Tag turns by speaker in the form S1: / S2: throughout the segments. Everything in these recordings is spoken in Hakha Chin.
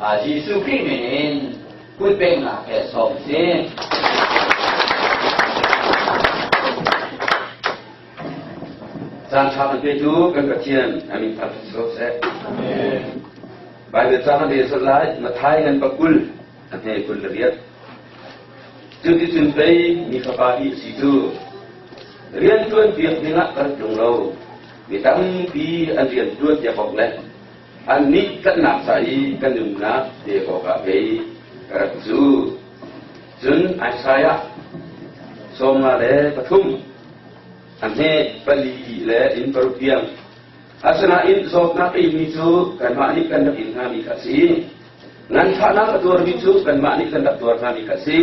S1: Jesuh Khrih min in kutbengnak he sawm si.
S2: Caan ṭha kan petu kan Pathian a min thangṭhat si ko seh. Baibal ca kan rel colh lai Matthai ngan pakul a hme 28. Cuticun pei mi fapa hi a si cu rian ṭuan piak dingah ka rat ṭung lo. Mi tampi an rian ṭuan piak awk le annih tlanhnak ca i kan nunnak pek awkah pei ka rat cu. Cun Isaiah 53 a hme pali le in paruk tiang. Asinain zawtnak a inmi cu kanmah nih kan rak in hngami kha a si. Nganfahnak a tuarmi cu kanmah nih kan rak tuar hngami kha a si.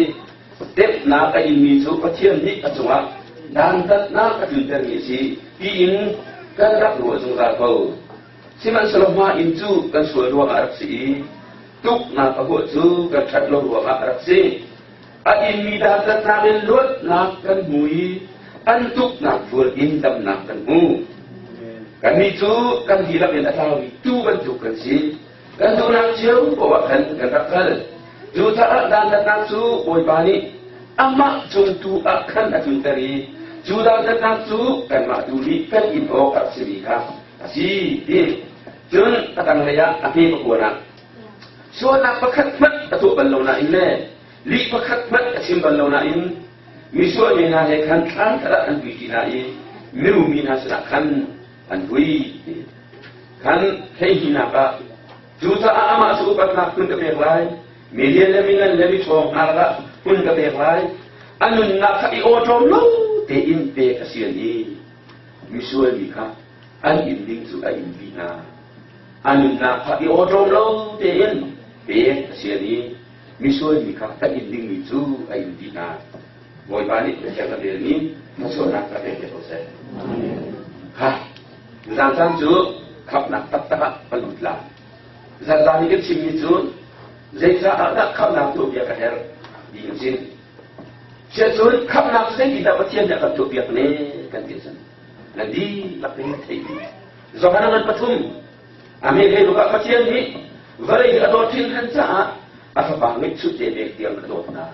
S2: Temhnak a inmi cu Pathian nih a cungah dantatnak a tluntermi a si tiin kan rak ruah zungzal ko. Sihmanhsehlaw hma in cu kan sual ruangah a rak si i tuknak a huah cu kan ṭhat lo ruangah a rak si. A inmi dantatnak in luatnak kan hmu i an tuknak fual in damnak kan hmu. Kannih cu kan dihlak in a tlaumi tuu bantuk kan si. Kan duhnak cio poah khan kan rak kal. Cucaah dantatnak cu Bawipa nih amah cung tu ah khan a tlunter i cu dantatnak cu kanmah tu nih kan in awk a rak simi kha a si ti. Cun a tanglei ah a hme pakuan ah sualnak pakhat hmanh a tuah bal lo nain le lih pakhat hmanh a chim bal lo nain misual mi hna he khan thlan khat ah an vui ṭi hna i mirum mi hna sinah khan an vui ti. Khan hleihnihnak ah cucaah amah cu upatnak hmun ka pek lai mi lian le mingan le miṭhawng hna lakah hmun ka pek lai a nunnak kha i awṭawm lo tein pek a sian i misual mi kha an inn ding cu a in dih hna a nunnak kha i awṭawm lo tein pek a sian i misual mi kha an inn dingmi cu a in dih hna Bawipa nih biakhiak a relmi thluachuahnak ka pek te ko seh. Ha Zan caan cu khamhnak taktak ah kan lut lai. Zanzan i kan chimmi cu zeicah dah khamhnak tuahpiak a herh ti kan chim. Siahcun khamhnak cu zeitindah Pathian nih a kan tuahpiak ne kan ti cun nan dihlak in theih dih. Johan ngan pathum a me hlei ah Pathian nih vawlei hi a dawt hringhran caah a fapa ngeihchunh te pek tiang a dawt hna.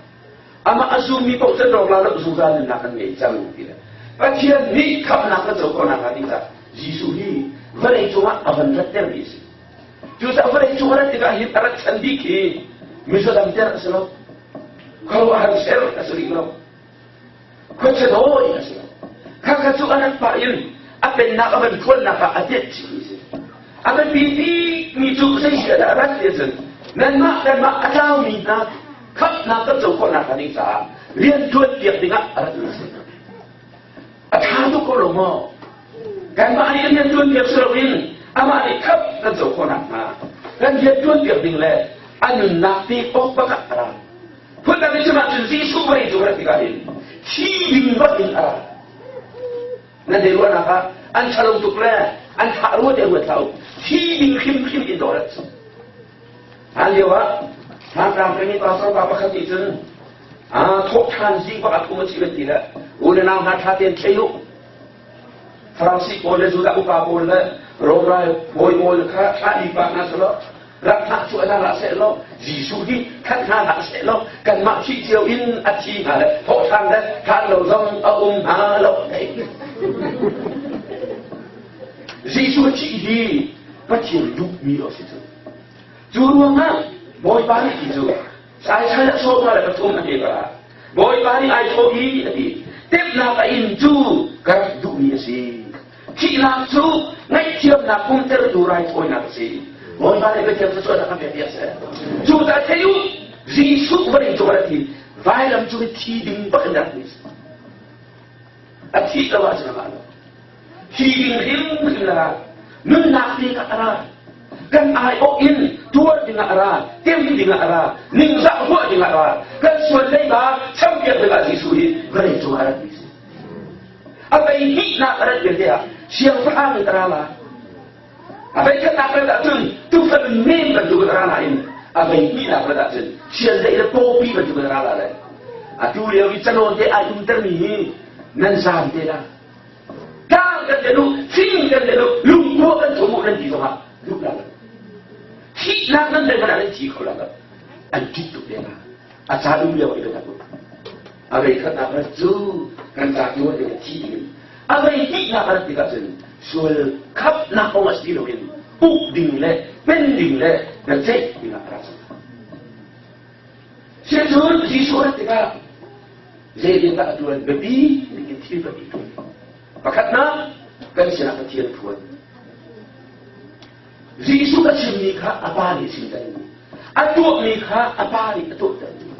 S2: Amah a zummi paoh cu rawk la lo zungzal nunnak kan ngei cang ti le Pathian nih khamhnak kan co khawhnak hnga ding caah Jesuh hi vawlei cungah a van rattermi a si. Cucaah vawlei cung a rat tikah hin a rat chan bik hi mizaw damter a si lo. Khuaruahhar ser a si rih lo. Khuachia dawi a si lo. Khakha cu a rat pah in a pennak a van ṭhuannak ah a tet chihmi a si. A biapi bikmi cu zei si dah a rat ti ahcun nanmah kanmah a tlaumi hna khamhnak kan co khawhnak hnga ding caah rian ṭuan piak dingah a rat mi a si. A ṭha tuk ko lo maw? Kanmah nih rian ṭuan piak si loin amah nih khamh kan co khawhnak hnga kan rian ṭuan piak ding le a nunnak pek awk bak ah a ra. Phundang in chim ahcun Jesuh vawlei cung rat tikah hin thi ding bak in a ra. Nan te ruahnak ah an ṭhalo tuk le an thah rua te ruat hlah u. Thi ding hrimhrim in dawh rat. Hlan lio ah Thantlang peng i pastor pa pakhat nih cun thawh ṭhan zing bak ah phung a chim an ti le u le nau hna ṭha tein thlei u. Farasi pawl le Judah upa pawl le Rom ral bawi pawl kha thlah dih pah hna selaw rak thlah cu hna hlah seh law Jesuh hi that hna hlah seh law kanmah thih cio in a thi hnga le thawh ṭhan le ṭhan lo zong a um hnga lo. Jesuh thih hi Pathian duhmi a si cu. Cu ruangah Bawipa nih ti cu Isaiah 43 a ti ah Bawipa nih ai thawh i a ti temhnak a inn cu ka rak duhmi a si. Thihnak cu ngaihthiamnak umtertu raithawinak a si. Bawipa nih biathiam thluachuahnak kan pek piak seh. Cu ta thei u Jesuh vawlei cung a rat hi vailam cung i thi ding bak in rak mi a thih lo ahcun a ngah lo. Thi ding hrimhrim na ra. Nunnak te ka a ra. Kan aiawh in tuar dingah a ra, tem dingah a ra, ningzah huah dingah a ra. Kan sual leiba champiak dingah Jesuh hi vawlei cung a rat mi si. A vei hnihnak a rat vialte ah siangpahrang in a ra lai. A vei khatnak rat ahcun tuufal nem bantuk in a ra nain a vei hnihnak rat ahcun chiandeih le pawpi bantuk in a ra lai. Atu lio i canawn te ai umtermi hi nan zaam te la. Tlang kan le lu, fing kan le lu, lungkua kan thum u nan ti zongah duh la lo. Thihnak nan nei hmanh ah nan thi kho lai lo. An ṭih tuk ve hna. A caan um lio ah i biatak u. A vei khatnak rat cu kan ca tuar ding a thi ding. A vei hnihnak a rat tikah cun sual khapnak kong ah si loin uk ding le pen ding le biaceih ding ah a ra cang. Sicun Jesuh a rat tikah zeitindah a ṭuan biapi bik in thil pahnih ṭuan. Pakhatnak, kan sinah Pathian phuan. Jesuh a chimmi kha a Pa nih a chimtermi. A tuahmi kha a Pa nih a tuahtermi.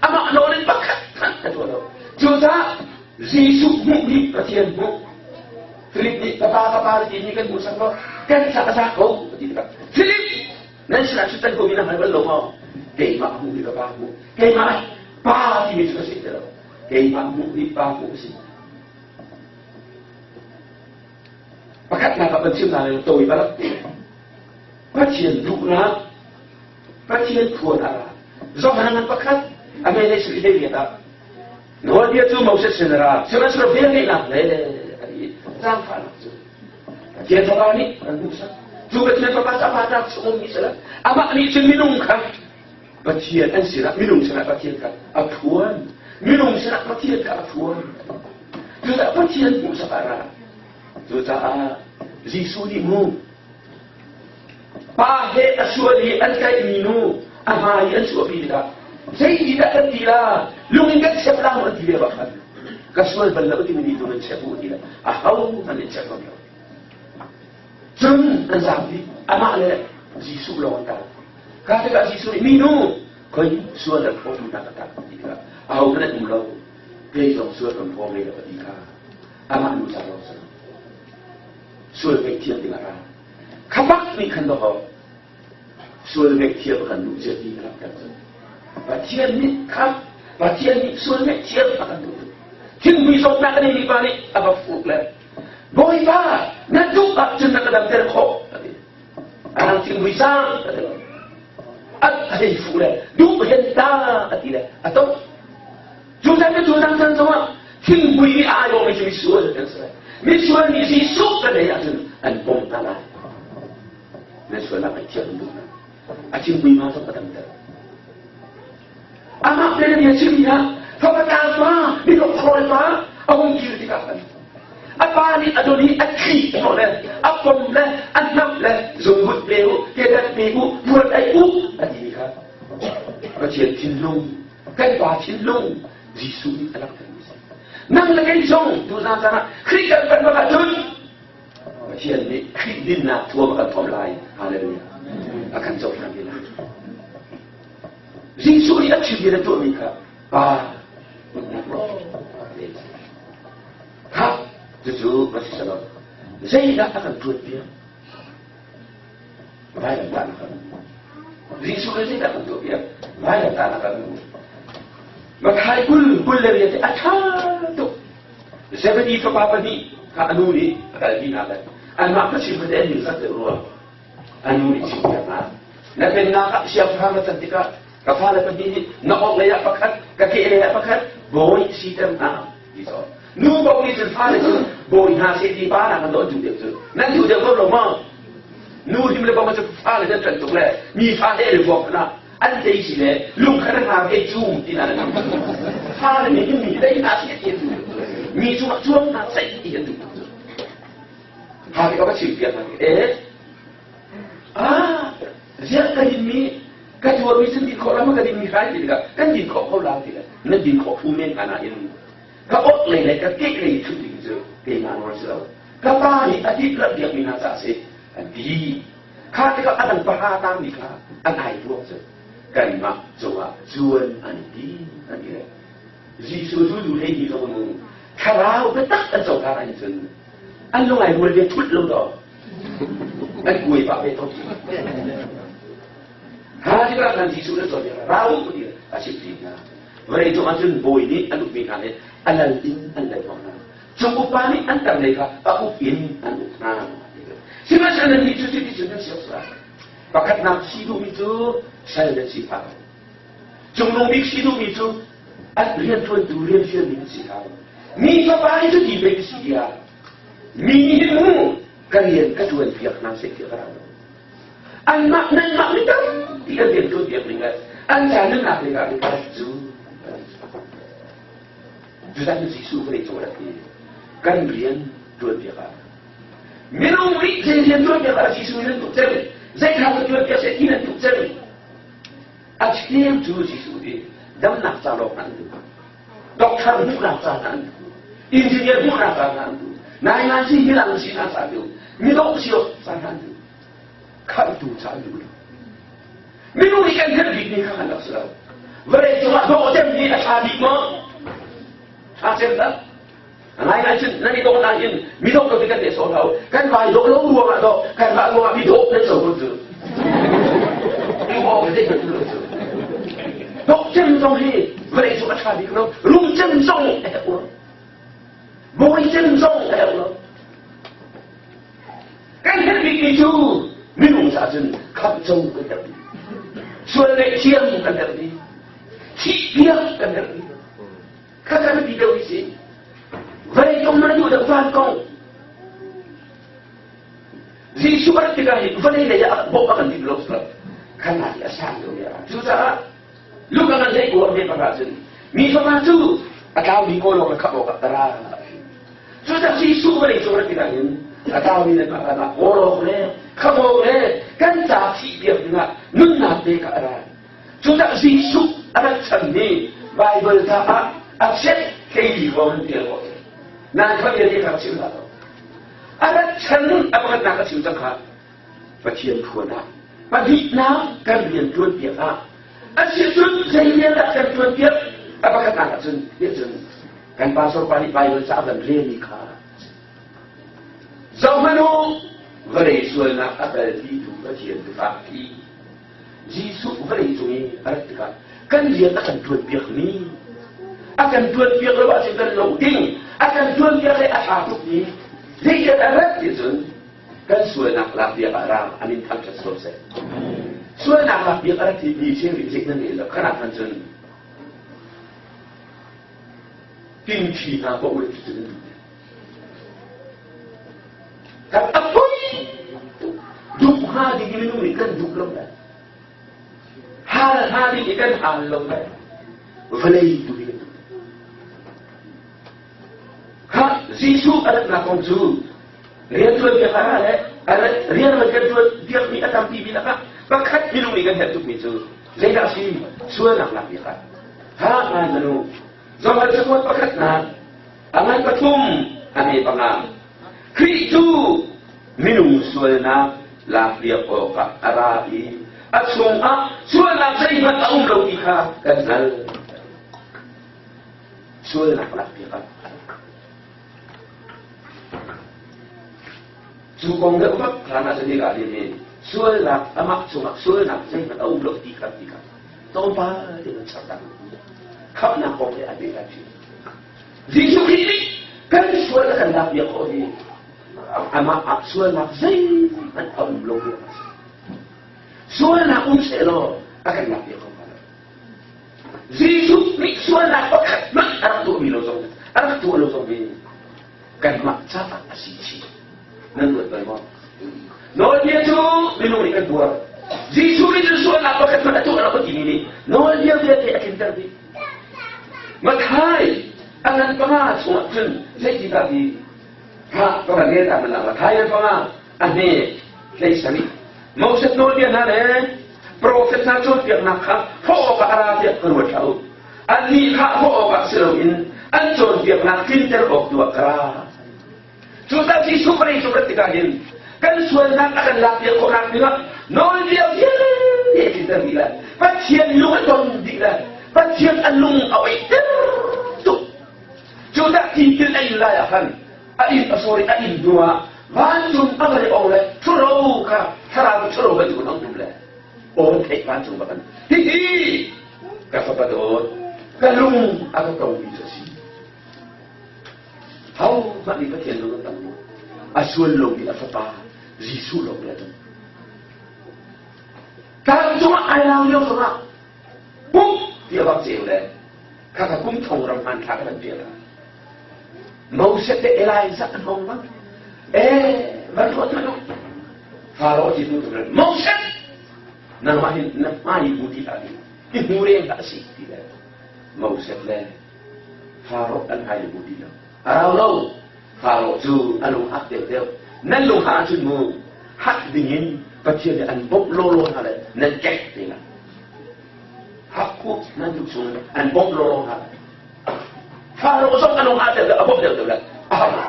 S2: Amah nawl in pakhat hmanh a tuah lo. Cucaah Jesuh hmuh hi Pathian hmuh. Philip nih ka pa ka pa na timi kan hmuhsak lo kan sak a za ko a ti tikah Philip nan sinah ṭhuttan ko mi na hngal bal lo maw? Keimah hmuh hi ka pa hmuh. Keimah pa timi cu ka si ti lo. Keimah hmuh hi pa hmuh a si. Pakhatnak ah kan chim hna lai tawi balak te. Pathian duhnak, Pathian phuan a ra. Zohhmanh ngan pakhat, a mei le sui hlei riat ah. Nawlbia cu Moses sin a ra, sihmanhsehlaw velngeihnak le a ti zaangfahnak cu Pathian Fapa nih kan hmuhsak. Cu Pathian Fapa cu a pa tlak chung ummi si lo. Amah nih cun minung kha Pathian an sinah minung sinah Pathian kha a phuan. Minung sinah Pathian kha a phuan. Cucaah Pathian hmuhsak ah ra. Cucaah Jesuh nih mu pa he a sual i an tlaihmi nu a hmai i an chuahpi tikah zeitindah kan ti la lung in kan chep la an ti ve bak khan ka sual bal lo timi nih tu nan chep u ti la a ho hmanh nih chep ngam lo cun an zaam dih amah le Jesuh lawng an tang ka tikah Jesuh nih minu khoi sual an phawtu hna ka tak ti tikah aho hmanh an um lo kei zong sual kan phaw ngei lo a ti kha amah nu ca lawng si sual ngaihthiam ding a ra kha bak nih khan dawh sual ngaihthiam a kan duh cia ti ka langhter cu Pathian nih kha Pathian nih sual ngaihthiam a kan duh thinghmui zawtnak a neimi pa nih a va fuk le Bawipa na duh ahcun na ka damter khawh a ti a rang thinghmui sang a ti a hei fuh le duh hen ta a ti le a to Cu chan cu dang chan zongah thinghmui nih a aiawhmi cu misual kan si lai. Misual nih Jesuh kan ei ahcun an pom hna lai. Nan sualnak ngaihthiam an duh hna. A thinghmui ma zong a damter. Amah te bia chimmi ah fapa tlang pa, midok khawl pa a hung kir tikah khan a pa nih a don i a thli hnawh le a pom le a hnamh le zungbut pe u, kedat pe u, puan aih u a ti kha Pathian thinlung kan pa thinlung Jesuh nih a langhtermi si. Nang le kei zong tuzaan caan ah Khrih kan kan bak ahcun Pathian nih Khrih dinnak thuam a kan thuam lai. Hallelujah. A kan cohlan ve lai. Jesuh nih a chimmi le tuahmi kha pa kha cucu va si selaw zeidah a kan tuan piak Vailamtahnak kan Jesuh nih zeidah kan tuahpiak? Vailamtahnak kan Mathai 20 kul le riat a ṭha tuk. Zebedi fapa pahnih kha a nu nih a kalpi hna le anmah kha chim kha an ningzak deuh rua. A nu nih chimpiak hna. Na pennak ah siangpahrang na can tikah ka fale pahnih nih na awk lei ah pakhat, ka ke lei ah pakhat bawi siter hna ti cawn. Nu paoh nih cun fale cu bawi hna seh ti pa nak an duh deuh cu. Nan duh deuh ko lo maw? Nu him le bang cu fale nan ṭan tuk le mi fa he le vuak hna an tei si le lung kha na hna ke cum ti na nan fale nih hin mi tei hna seh ti an duh mi cungah cuang hna seh ti an duh tuk cu. Ha ti ka va chim piak hna eh ah ziah ka din mi ka tuarmi cun din khawh lam ka din mi hrai ti tikah kan din khawh ko la ti le nan din khawh phu men hna nain ka ot lei le ka kek lei ṭhut ding cu keimah nawl si lo ka pa nih a timhlamh piakmi hna caah si an ti kha tikah a dang pahra tangmi kha an ai ruang cu kanmah cungah cuan an ti an ti le Jesuh cu du hlei ni zong mu thlarau biatak an cohlan ahhin cun an lungai rual ve thut lo daw an kuai pah ve to ha tikah khan Jesuh na cawnpiak rau ti a chim ti hna vawlei cung ahcun bawi nih an ukmi hna le a lal in an lal hna cung upa nih an tanglei kha a uk in an uk hna sihmanhsehlaw nannih cu cuti cun nan si awk si pakhatnak si duhmi cu sal nan si hlah cungnung bik si duhmi cu an rianṭuantu rian fialmi nan si hlah mi fapa hi cuti pei ka si tiah mi nih hin mu ka rian ka ṭuan piak hna seh tiah ka ra lo. Anmah nanmah mi tampi an rian ṭuan piak ning le an ca nunnak ning ah ka cu. Judah nih Jesuh vawlei cung rat i kan rian ṭuan piak ah minung nih zei rian ṭuan piak ah Jesuh nih nan tuk cem zei thla ka ṭuan piak seh ti nan tuk cem a cheu cu Jesuh nih damnak ca lawng an duh doctor hmuhnak ca an duh engineer hmuhnak ca an duh naingan si hilang si na ca duh midawh si ca an duh khamhtu ca an duh lo minung nih kan herh bikmi kha kan rak si lo vawlei cungah dawh cem hi a ṭha bik maw ṭha cem dah ngai ngai cun nan i dawh nain mi dawh lo ti kan ne sawh lo kan vai dawh lo ruangah dawh kan mah ruangah mi dawh nan so kun cu dawh cem zong hi vawlei cung a ṭha bik lo rum cem zong a herh lo bawi cem zong a herh lo Kan herh bikmi cu minung caah cun khamhco kan herh dih. Sual ngaihthiam kan herh dih. Thihpiak kan herh dih. Kha kan biapi deuh hi si. Vawlei kong na duh deuh van kong. Jesuh a rat tikah hi vawlei lei ah bawmh a kan tim lo khan hi a sang deuh ya. Cucaah Luka ngan hlei ko a hme pakhat cun mi fapa cu a tlaumi kawlawng le khamh awkah ka ra. Cucaah Jesuh vawlei cung rat tikah hin a tlaumi le mah ah kawlawng le khamh awk le kan ca thih piak dingah nunnak pe ka a ra. Cucaah Jesuh a rat chan ni Baibal caah a chiat hleili kong an tial khawh. Nan kha vialte kha chim hlah lo. A rat chan a pakhatnak a chim cang kha Pathian phuan ah pahnihnak kan rian ṭuan piak ah a si cun zei rian dah kan ṭuan piak a pakhatnak ah cun tiah cun kan pastor pa nih Baibal ca a van relmi kha zohhmanh u vawlei sualnak a kalpitu Pathian tufak khi Jesuh vawlei cung i a rat tikah kan rian a kan ṭuan piakmi a kan ṭuan piak lo ahcun kan lo ding a kan ṭuan piak le a ṭha tukmi zeitin a rat ti cun kan sualnak lak biak ah ra an in thangṭhat sual seh. Sualnak lak biak a rak ti mi cheu zik nan ngei lo khanak han cun tingṭhi hna ko ule cu nan duh. Kan a poi duh hnga ding minung nih kan duh lo le hal hnga ding i kan hal lo le vawlei tu hi kan duh. Kha Jesuh a ratnak kong cu rianṭuan biak a ra le rian kan ṭuan biakmi a tampi mi lakah pakhat minung nih kan herh tukmi cu zeidah si sualnak lak biak ah ha ngai manu Johan cakuat pakhatnak a ngan pathum a hme panga Khrih cu minung sualnak lak biak awkah a ra i a chungah sualnak zeihmanh a um lo ti kha kan hngalh sualnak lak biak ah Cu kong deuh bak hlan ah cun hika hin hi sualnak amah chungah sualnak zeihmanh a um lo ti kha ti kha tlawmpal in an char dang khamhnak kong he a pehtlai chin. Jesuh Khrih nih kan sual a kan lak biak khawh hi amah ah sualnak zeihmanh a um lo ruangah a si. Sualnak um sehlaw a kan lak biak kho hnga lo. Jesuh nih sualnak pakhat hmanh a rak tuahmi lo zong a rak tuah lo zong hi kanmah caah a si chih. Nan ruat bal maw? Nawlbia cu minung nih kan buar. Jesuh nih cun sualnak pakhat hmanh a tuah lo timi nih nawlbia vialte a tlinter dih. Mathai a ngan panga chungah cun zeiti dah ti ha ka van rel ta hmanh ah Mathai ngan panga a hne hlei sarih Moses nawlbia hna le profet hna cawnpiaknak kha hrawh awkah a ra tiah ka ruat hlah u. Annih kha hrawh awkah si loin an cawnpiaknak tlinter awk tu ah ka ra. Cucaah Jesuh vawlei cung rat tikah hin kan sualnak a kan lakpiak khawhnak dingah nawlbia vialte a tlinter dih lai. Pathian lung a ton dih lai. Pathian a lung a oihter tuk. Cucaah tipil a in lai ah khan a inn a sorry a inn hnu ah vancung a van i ong le ṭhuro kha thlarau ṭhuro bantuk in ong tum le aw theih vancung bak an hihi ka fapa dawt ka lung a ka tongmi cu a si ho hmanh nih Pathian lung an tong maw a sual lomi a fapa Jesuh lawng nih a tong tlang cungah ai lau lio zongah pum ti a bak ceu le khakha kum thong ram hmanthlak a van pial ah Moses le Elijah an hong bang eh van ruat hmanh u Faro ti hnu tu Moses! Nangmah hin na hmai hmu ti hlah ding. I hmu reng hlah si ti le Moses le Faro an hmai hmu ti lo. A rau lo. Faro cu a lung hak deuhdeuh. Nan lung hak ahcun mu hak dingin Pathian nih an bawmh lawlaw hna le nan kek te lai. Hak ku nan duh chung an bawmh lawlaw hna. Faro zong a lung hak deuhdeuh a bawmh deuhdeuh le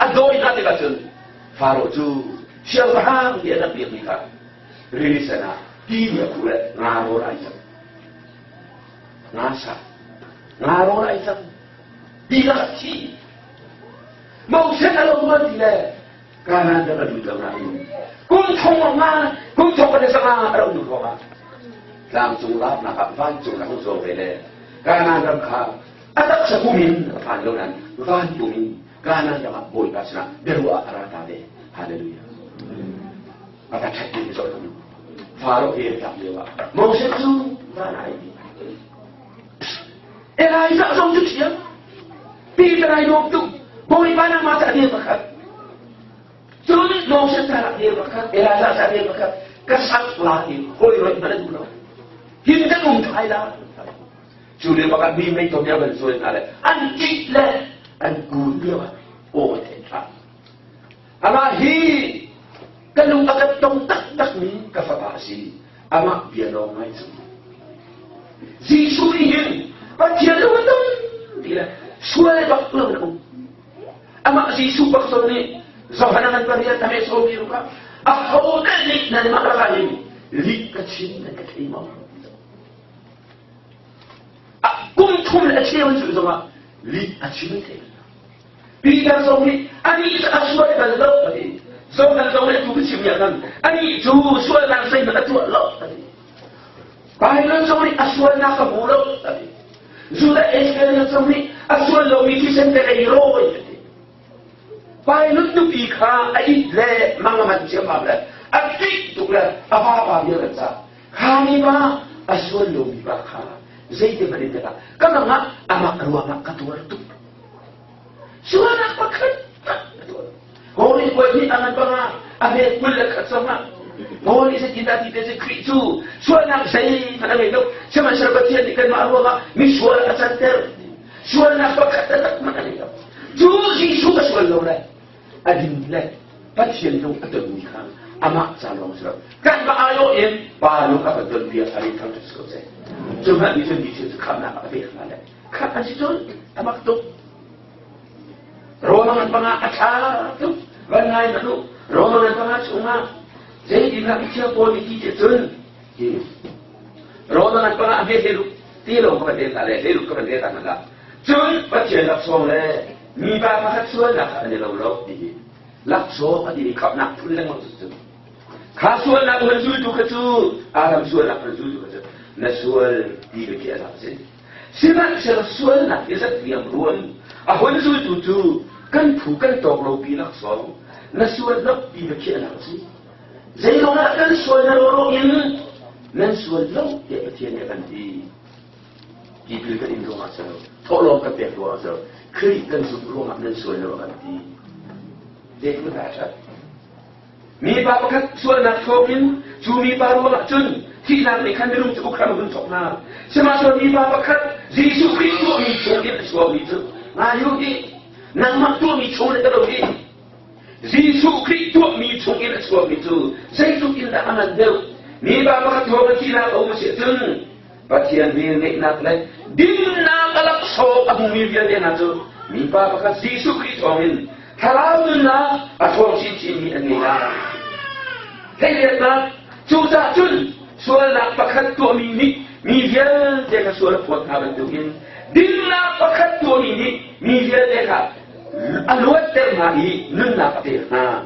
S2: a dawi hna tikah cun Faro cu siangpahrang ti an rak biakmi kha rili sen ah ti nih a khuh le nga rawl ai cang. Nga sa. Nga rawl ai cang. Ti lakah thi. Moses a lo rual ti le Kanaan ram a lut lo nain kum thong nga kum thong kan sanga a rak um ruangah tlangcung laarnak ah vancung a hung zawng ve le Kanaan ram kha a taksa pum in a phan lo nain van pum in Kanaan ram ah Bawipa sinah biaruah a ra ta ve. Hallelujah. A ka ṭhat mi zoh lu. Faro he tlak lio ah Moses cu van ai ti. Elijah zong cu thiam. Peter ai nuam tuk. Bawipa nangmah ca dir pakhat. Cun Moses ca rak dir pakhat, Elijah ca dir pakhat. Ka sak la in hawi roi hmanh a duh lo. Hin kan um thai la. Cu lio bakah mi mei tom ya van suai hna le an ṭih le an kun lio ah aw theih ṭha. Amah hi ka lung a ka tong taktak mi ka fapa a si. Amah bia lawng ngai cu. Jesuh nih hin Pathian lung a tong ti le sual bak lo in a um. Amah Jesuh bak zong nih Johan an pariat a me sawmi ruka a ho dah nih nan mah lakah hin lih ka chim nan ka thei maw? Kum thum le a cheu an zulh zongah lih a chim thei. Peter zong nih anih cu a sual bal lo a ti. Johan zong nih tu ka chim ah khan anih cu sualnak zeihmanh a tuah lo a ti. Bible zong nih a sualnak ka hmu lo a ti. Judah Iscariot zong nih a sual lomi thisen ka ei rawi a ti. Pilot nupi kha a it le mang a man ciammam le a ṭih tuk le a vapa vial an cah. Kha mi pa a sual lomi pa kha zeiti hmanh in tikah ka mang ah amah ruangah ka tuar tuk. Sualnak pakhat tak a tuah. Holy puai nih a ngan bangah a hmet 21 zongah Holy zeitindah ti te si Khrih cu sualnak zeihmanh a ngei lo. Sihmanhsehlaw Pathian nih kanmah ruangah misual a canter. Sualnak pakhat taktak hmanh a ngei lo. Cu Jesuh a sual lo le a din le Pathian lung a tonmi kha amah ca lawng si lo. Kanmah aiawh in Pa lung a kan tonpiak a rin thangṭhat si ko seh. Cu hmanh nih cun Jesuh cu khamhnak a pek hna le khamh an si cun a mak tuk. Roma ngan panga a ṭha tuk. Van ngai hmanh u. Roma ngan panga chungah zeitindah mithiang Paul nih ti ti cun hi Roma ngan panga a hme hlei ti lo ka van rel ta le hlei ka van rel ta hmanh la. Cun Pathian laksawng le mipa pakhat sualnak kha an i lo lo ti hi laksawng a timi khamhnak phun lengmang cu cu. Kha sualnak van zultu kha cu Adam sualnak van zultu kha cu na sual ti biakhiah a si. Sihmanhsehlaw sualnak i zat riangruan a hun zultu cu kan phu kan tawk lo pi laksawng na sual lo ti biakhiahnak a si. Zeiruang ah kan sual na rawh in nan sual lo tiah Pathian nih a kan ti. Tipil kan in ruangah si lo, thawhlawm kan pek ruangah si lo, Khrih kan zumh ruangah nan sual lo a kan ti. Zeitluk dah a ṭhat? Mipa pakhat sualnak thawngin cu mipa ruangah cun thihnak nih khan minung cu uk hram a hun thawk hna. Sihmanhsehlaw mipa pakhat Jesuh Khrih tuahmi chungin a chuakmi cu ngai u hi nangmah tuahmi chung in ka lo hi Jesuh Khrih tuahmi chungin a chuakmi cu zeitluk in dah a ngan deuh. Mipa pakhat thawngin thihnak a um a si ahcun Pathian velngeihnak le dinnak a laksawng a hmumi vialte hna cu mipa pakhat Jesuh Khrih thawngin thlarau nunnak a ṭhawng chinchinmi an ngei lai. Theihletnak cucaah cun sualnak pakhat tuahmi nih mi vialte kha sual a phawt hna bantukin dinnak pakhat tuahmi nih mi vialte kha a luatter hna i nunnak a pek hna.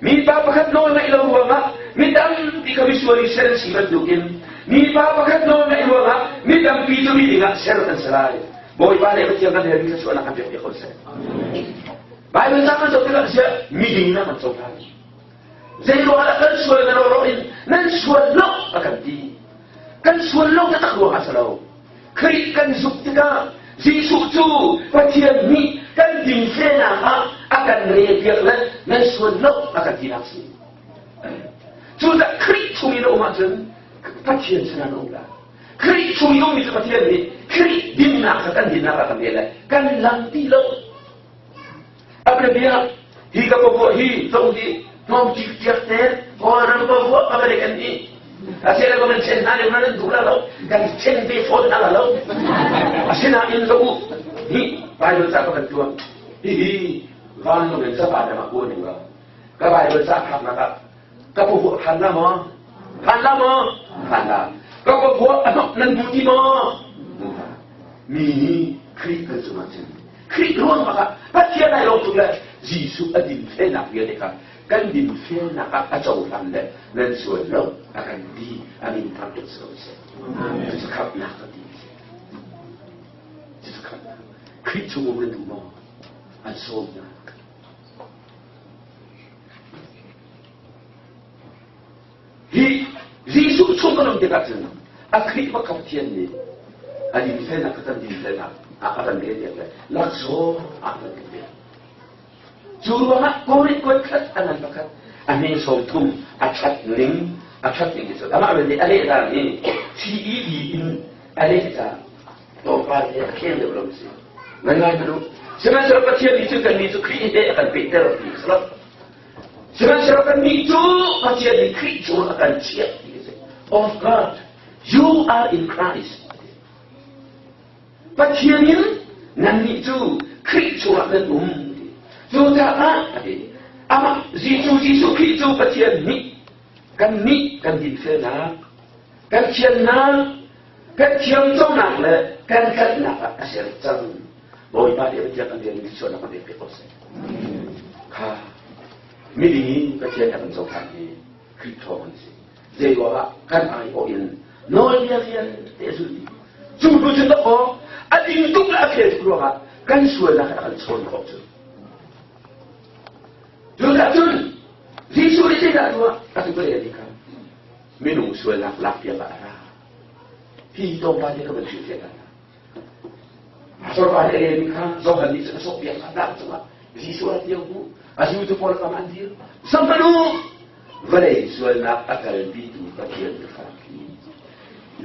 S2: Mipa pakhat nawl ngaih lo ruangah mi tampi kha misual i ser an si bantukin mipa pakhat nawl ngaih ruangah mi tampi cu mi dingah ser an si lai. Bawipa le Pathian kan hermi thluachuahnak kan pek piak ko seh. Bible ca kan zoh tikah siah miding na kan cohlan. Zei ruangah dah kan sual na ro in nan sual lo a kan ti. Kan sual lo taktak ruangah si lo. Khrih kan zumh tikah Jesuh cu Pathian nih kan dinfelnak ah a kan relpiak le nan sual lo a kan tinak si. Cucaah Khrih chung in a um ahcun Pathian sinah na um lai. Khrih chung i ummi cu Pathian nih Khrih dinnak kha kan dinnak ah kan rel lai. Kan lang ti lo. A bia hi ka pavuah hi zong hi hnawm cikciak te Kawlram pavuah ka balik an ti. Asile ko kan chen hna lio nan duh la lo. Kan chen ve fawn hna la lo. Asinain zo u hi Bible ca ka kan tuan. Hihi vanlawng in sapa dang ah kuan ning lo. Ka Bible ca phaknak ah ka pavuah phan la maw? Phan la maw? Phan la. Ka pavuah a hnok nan bu ti maw? Mi nih Khrih kan cungah cun Khrih ruang ah Pathian ai lawm tuk le Jesuh a dinfelnak vialte kha kan dinfelnak ah a cohlan le nan sual lo a kan ti a min thangṭhat si ko seh. Cucu khamhnak a ti. Cucu khamhnak. Khrih chung um nan duh maw? An sawm hna. Hi Jesuh chung kan um tikah cun a Khrih va Pathian nih a dinfelnak kha kan dinfelnak ah a kan rel le laksawng ah a kan pek. Cu ruangah Korin kuat khat a ngan pakhat a hme 30 a ṭhat ning a ṭhat ning cu amah belte a leh dan hi CED in a leh caah tlawmpal he a khel deuh lo si. Ngai ngai hmanh u. Sihmanhsehlaw Pathian nih cun kannih cu Khrih he a kan pehter ti a si lo. Sihmanhsehlaw kannih cu Pathian nih Khrih cu a kan chiah ti a si. Of God, you are in Christ. Pathian in nannih cu Khrih chungah nan um. Cucaah a ti. Amah Jesuh Jesuh Khrih cu Pathian nih kannih kan dinfelnak, kan thiannak, kan thiamconak le kan tlanhnak ah a ser cang. Bawipa nih Pathian kan rian thluachuahnak kan pek ko seh. Kha miding in Pathian a kan cohlan hi Khrih thawng an si. Zei ruangah kan aiawh in nawlbia vialte a zulh dih. Cu hnu cun dawkaw a ding tuk le a fel tuk ruangah kan sualnak a kan chawn khawh cu. Cucaah cun Jesuh nih zeidah a tuah? A tu ka rel ding kha minung sualnak lakpiak ah a ra. Hi tlawmpal te ka van hrilhfiah hna. Sorpa nih a relmi kha Johan nih cun a sawhpiak kha tlang cungah Jesuh a rat lio hmu a zultu pawl kam an dir. Zohhmanh u! Vawlei sualnak a kalpitu Pathian ka hi.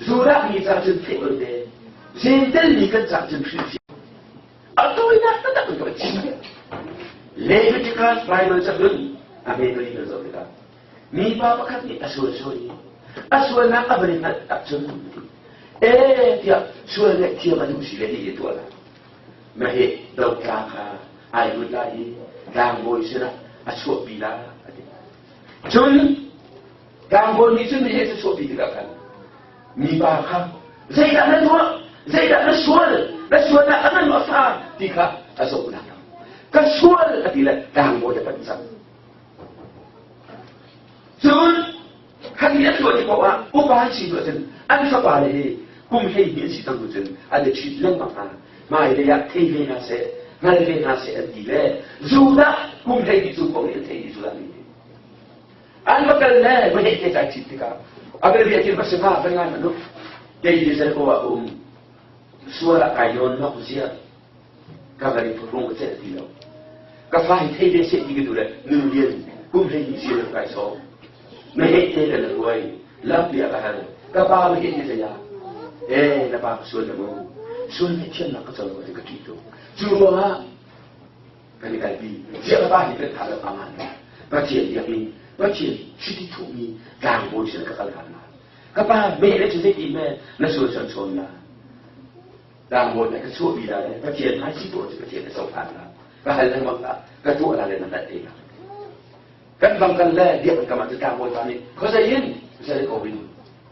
S2: Judah mi ca cun theih ol te, Gentel mi kan ca cun hrilhfiah. A tawinak taktak in ka van chim. Leviticus Bible ca cun a hme pali kan zoh tikah mipa pakhat nih a sual sual i a sualnak a van i hngalh ahcun ee tiah sual ngaihthiam a duh si le hi tuah lai meheh dotla kha ai lut lai i tlangbawi sinah a chuahpi lai a ti cun tlangbawi nih cun meheh cu chuahpi tikah khan mipa kha zeidah na tuah zeidah na sual na sualnak a ngan maw a fa ti kha a zoh lai ka sual a ti le tlangbawi a panh cang Cun khati an tuah tik paoh ah upa an si hnu ahcun an fapale hi kum 12 an si cang hnu cun an i ṭhit lengmang hna. Hmailei ah thei ve hna seh, hngal ve hna seh an ti le Judah kum 12 cung paoh nih an thei dih Judah mi nih. An va kal le va heh te kai ṭhit tikah a biabia thil va si hnga van ngai hmanh u. Kei hi Jericho ah ka um. Sual ah kai nawn nok ziar. Ka van i phuhrung ka celh ti lo. Ka fa hi thei ve seh ti ka duh le nu lian kum 12 si lo kai sawm. Meheh te le na ruai lampi ah ka hal. Ka pa meheh ni zei ah eh na pa ka sual le mu. Sual nih thiamnak ka co lo ti ka ṭih tuk. Cu ruangah kan i kalpi. Ziah ka pa hi kan thah lo ka ngan. Pathian biakinn Pathian chiti thuhmi tlangbawi sin ka kal hlan na. Ka pa meheh le cu zeiti me na sual chan chawn na. Tlangbawi nih ka chuahpi lai le Pathian hmai si tuah cu Pathian na cohlan la ka hal lengmang la ka tuah la le na hngalh te la kan bang kan le biakinn kam ah cu tlangbawi pa nih khuazei in Jericho in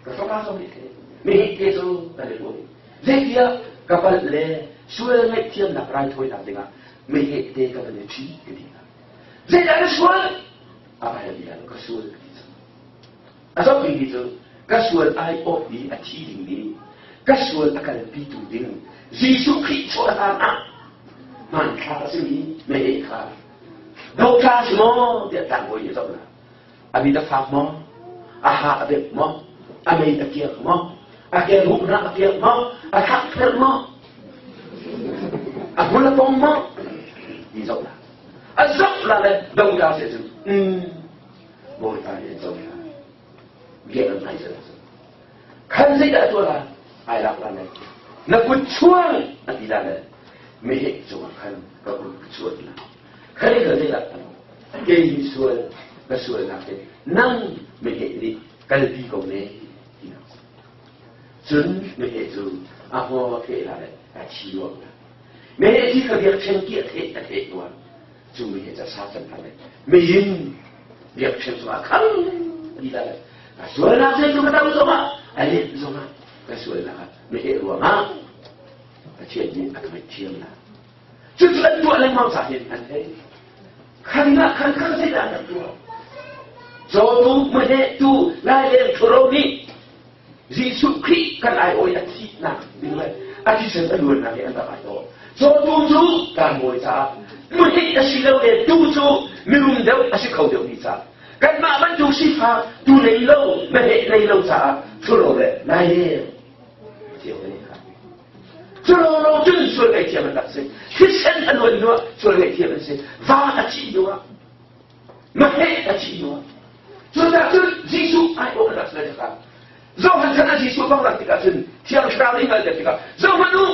S2: ka fapa zong nih the mi te cu kan i ruah zeitiah ka palh le sual ngaihthiamnak raithawinak dingah meheh te ka van i ṭhi ka ti hna zeidah na sual a hal bia ka sual ka ti cang A zoh dingmi cu ka sual aiawh i a thi dingmi, ka sual a kalpitu ding Jesuh Khrih chuah hlan ah hmanthlak a simi meheh kha dotla si maw tiah tlangbawi nih a zoh hna. A mit a fak maw? A ha a bek maw? A mei a kiak maw? A ke ruhnak a kiak maw? A thak pherh maw? A hmul a pong maw? Ti zoh hna. A zoh la le dotla si cun Bawipa nih an cohlan. Biakam hmai cu. Khan zeidah a tuah lai? Ai lak la lai. Na kut chuang a ti la le meheh cungah khan ka kut ka chuan la. Khan ka zeidah kei hi sual ka sualnak hi nang meheh nih kalpi ko ne tinak. Cun meheh cu a hmaw a pheh la le a thi ruang la. Meheh thi kha biakṭheng ki a theh a theh tuan. Cu meheh cu a sa cang hna le meiin biakṭheng cungah khang ti la le ka sualnak zei cu ka tam zongah a let zongah ka sualnak ah meheh ruangah Pathian nih a ka ngaihthiam la. Cucu an tuah lengmang ca hin an hei. Khan ah khan khan zeidah an tuah? Cawtu, meheh tu, laileng ṭhuro nih Jesuh Khrih kan aiawh i a thihnak ding le a thisen a luannak hi an rak aiawh. Cawtu cu tlangbawi caah meheh a si lo le tu cu mirum deuh a si kho deuhmi caah kanmah bantuk sifak tu nei lo meheh nei lo caah ṭhuro le laileng cio ve kha. Cu lawnglawng cun sual ngaihthiam an rak si. Thisen a luan hnuah sual ngaihthiam an si. Va a thih hnuah, meheh a thih hnuah. Cucaah cun Jesuh aiawh an rak si lai tikah Johan chan ah Jesuh bang rak tikah cun Thiang Thlarau nih hngalhter tikah zohhmanh u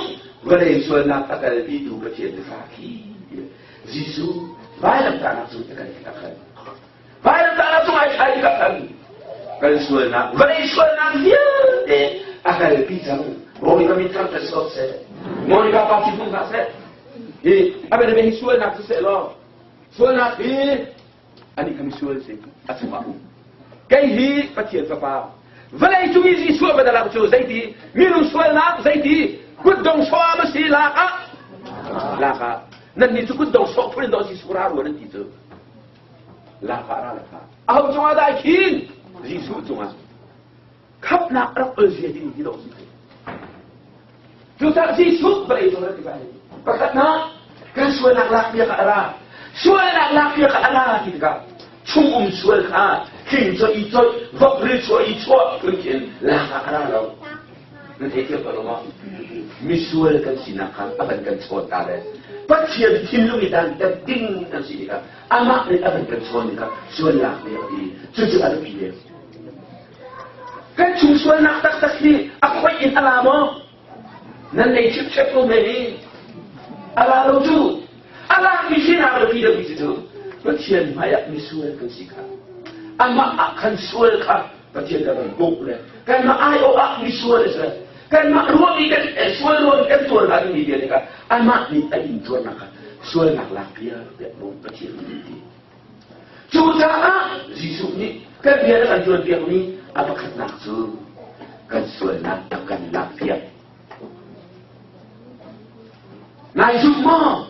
S2: vawlei sualnak a kalpitu Pathian Tuufa khi Jesuh vailamtahnak cung a kal tikah khan Vailamtahnak cung ai thlai tikah khan kan sualnak vawlei sualnak vialte a kalpi cang. Monica min thang ta sawt seh. Monica pa si hmang hlah seh. Hi a bia hi sualnak si seh law sualnak hi ani kha misual si a chungah um. Kei hi Pathian fapa vawlei cung i Jesuh badalak cu zeiti minung sualnak zeiti kutdong sawm a si lak ah lak ah nan nih cu kutdong sawh phun in daw Jesuh ra ruan an ti cu lak ah ra le kha aho cungah dah ai khin Jesuh cungah khamhnak rak ol zia ding hi dawh si cucaah Jesuh vawlei cung rat tikah hin pakhatnak kan sualnak lak piak ah a ra sualnak lak piak ah a ra ti tikah chung um sual kha hling coih i coih vok ril chuah i chuah phun khin lak ah a ra lo Na theithiam ko lo maw? Misual kan sinak kha a van kan chawn ta le Pathian thinlung i dantat ding kan si tikah amah nih a van kan chawn tikah sualnak nih a ti. Cucu a biapi deuh. Kan chung sualnak taktak hi a khoih in a la maw? Nan lei chipchep ko men i a la lo cu. A lak mi sinak a biapi deuh mi cu Pathian hmaiah misual kan si kha. Amah ah khan sual kha Pathian kan van bawmh le kanmah aiawh ah misual a si kanmah ruang i kan sual ruang kan tuar hnga dingmi vialte kha amah nih a in tuarnak kha sualnak lak piak piak maw Pathian nih ti cucaah Jesuh nih kan bia le kan tuan piakmi a pakhatnak cu kan sualnak a kan lak piak nai zumh maw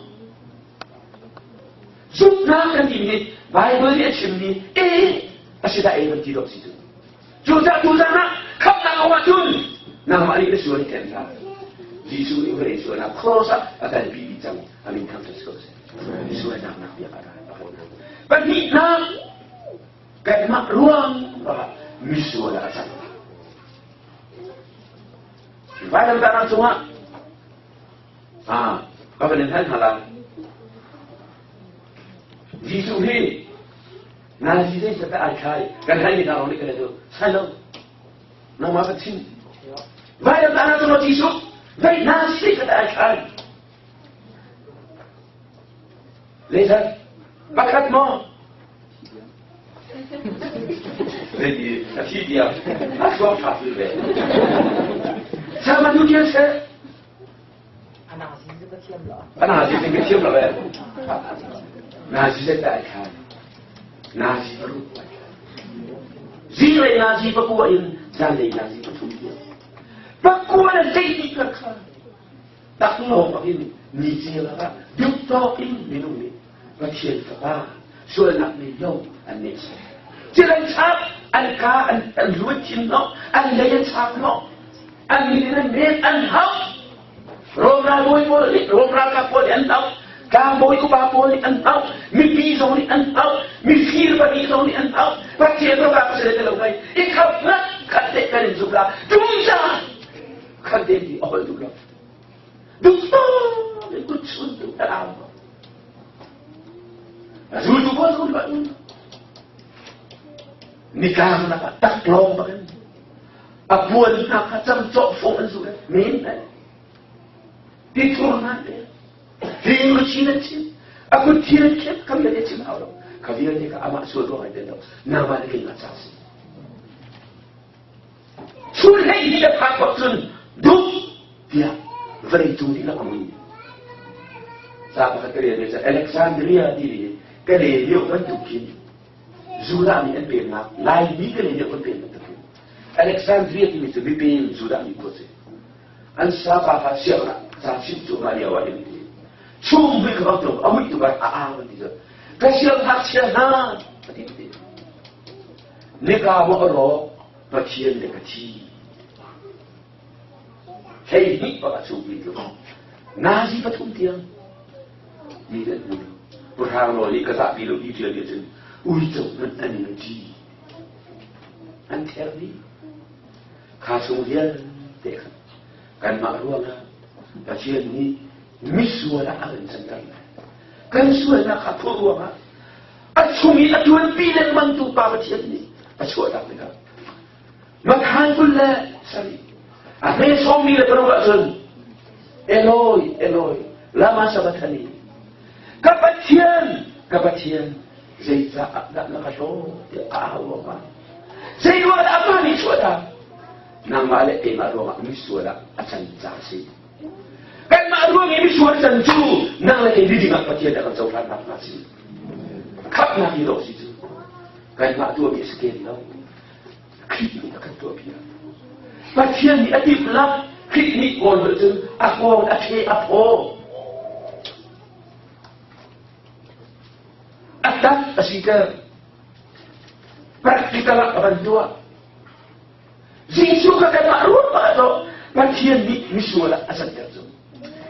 S2: Zumhnak kan timi nih Baibal nih a chimmi ee a si dah ee kan ti dawh si cu. Cucaah tuzaan ah khamhnak kong ahcun nangmah nih na sual i tlem hlah. Jesuh nih vawlei sualnak cross ah a kalpi dih cang. A min thangṭhat si ko seh. Sualnak nak biak a ra. Pahnihnak kanmah ruang ah misual ah a cang. Vailamtahnak cungah Ah, ka van in hal hna lai. Jesuh hi Nazi zei sat ai thlai kan hal mi hna rong nih kan tu sai lo nangmah ka chim vailam ta na tu Jesuh zei Nazi zei sat ai thlai Leizat pakhat maw Zeiti a thi tiang a suak ṭha sul ve. Sama tu tian seh. A nazi ka thiam lo eh. Nazi zet ai khan. Nazi paruk ai khan. Zinglei nazi pakua in zanlei nazi pathum tiang. Pakua le zeiti ka kha. Taklawng bak in ni cel ah duktawk in minung nih Pathian fapa sualnak nei lo an neih seh. Cil an chap, an ka an an luat thin lo, an lei an chak lo, an min in an met, an hau. Rom ralbawi pawl nih Rom ralkap pawl nih an hau, tlangbawi upa pawl nih an hau, mipi zong nih an hau, mifir pahnih zong nih an hau. Pathian fapa ka si le lo kai, i khap ngat khat te kan in zuk la, tum za khat te ti a holh duh lo. Duh in kut chun tu ta au. Zultu pawl cu nikang nak ah taklawng bak in. A puan hna kha camcawh fung an zuh men le tithur hna te hling luchin an chim a kut thir an khep ka vialte chim hau lo ka vialte ka amah sual ruang ai tel lo nangmah le keimah ca si chun hlei hi a phak bak cun dup tiah vawlei cung dihlak a mui ca pakhat ka rel mi cu Alexandria ti mi ka le lio bantuk khin Judah mi an pemnak Laimi ka le lio kan pem bantuk khin Alexandria timi cu mipem Judah mi khua si an sapa kha siangah ca chimh cu mah lio ah hin ti chung hui ka bang tung a muih tuk ah a ang an ti cu ka siang ngakchia hna a ti ti nika maw a rawk Pathian le ka thi 12 bak a chungpi tluk nazi pathum tiang mi an hmu Puhrang nawl nih ka zahpi lo ti ṭial cun uico hmanh an in ṭi an ther dih kha chung vialte kha kanmah ruangah Pathian nih misual ah a kan canter lai kan sualnak kha phurh ruangah a chung i a ṭuanpi lengmang tu pa Pathian nih a chuahtak tikah Matthai 27 a hme sawmmi le paruk ahcun Eloi Eloi lama sabathani ka Pathian ka Pathian zeicah dah na ka hlaw tiah a au ruangah zei ruangah dah amah nih chuah dah nangmah le keimah ruangah misual ah a can ca a si kanmah ruang i misual can cu nang le kei miding ah Pathian a kan cohlan nakhnga si khamhnak hi dawh si cu kanmah tuahmi a si ken lo Khrih nih a kan tuahpiak. Pathian nih a timhlamh Khrih nih kawl holh cun a kawng a ṭhe a phaw. A tak a siter. Practical ah a van tuah. Jesuh kha kanmah ruangah a tuah. Pathian nih misual ah a canter cu.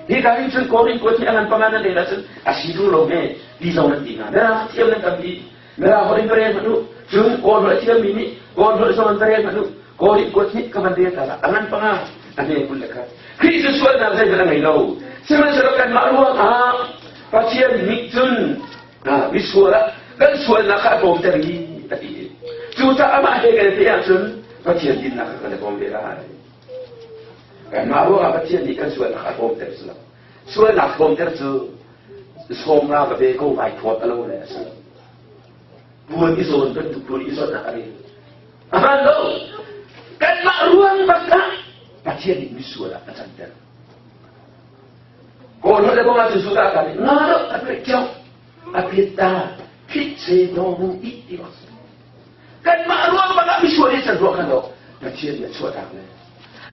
S2: Hika hin cun Korin kuat hi a ngan panga nan rel ahcun a si ṭung lo me ti zong nan ti hnga. Mirang thiam nan tampi. Mirang holh in va rel hmanh u. Cun Kawl holh a thiammi nih Kawl holh zong in va rel hmanh u. Korin kuat nih ka van rel ta a ngan panga a hme 21. Khrih cu sualnak zeihmanh a ngei lo. Sihmanhsehlaw kanmah ruangah Pathian nih cun misual ah kan sualnak kha a tlawmter i a ti. Cucaah amah he kan i theih ahcun Pathian dinnak kha kan i bawm ve lai. Kanmah ruangah Pathian nih kan sualnak a tlawmter si lo. Sualnak tlawmter cu sawmra va ve ko vai thawt a lo le a si lo. Puan i zawn bantuk puan i zawnnak a rel. A hmaan lo. Kanmah ruang bak ah Pathian nih misual ah a canter. Kawl holh le bong ahcun sudah ka nih nga do a pet ciao a pet ta phit se do mu i ti bak Kanmah ruang bak ah misual i can ruah khan lo Pathian nih a chuahtak le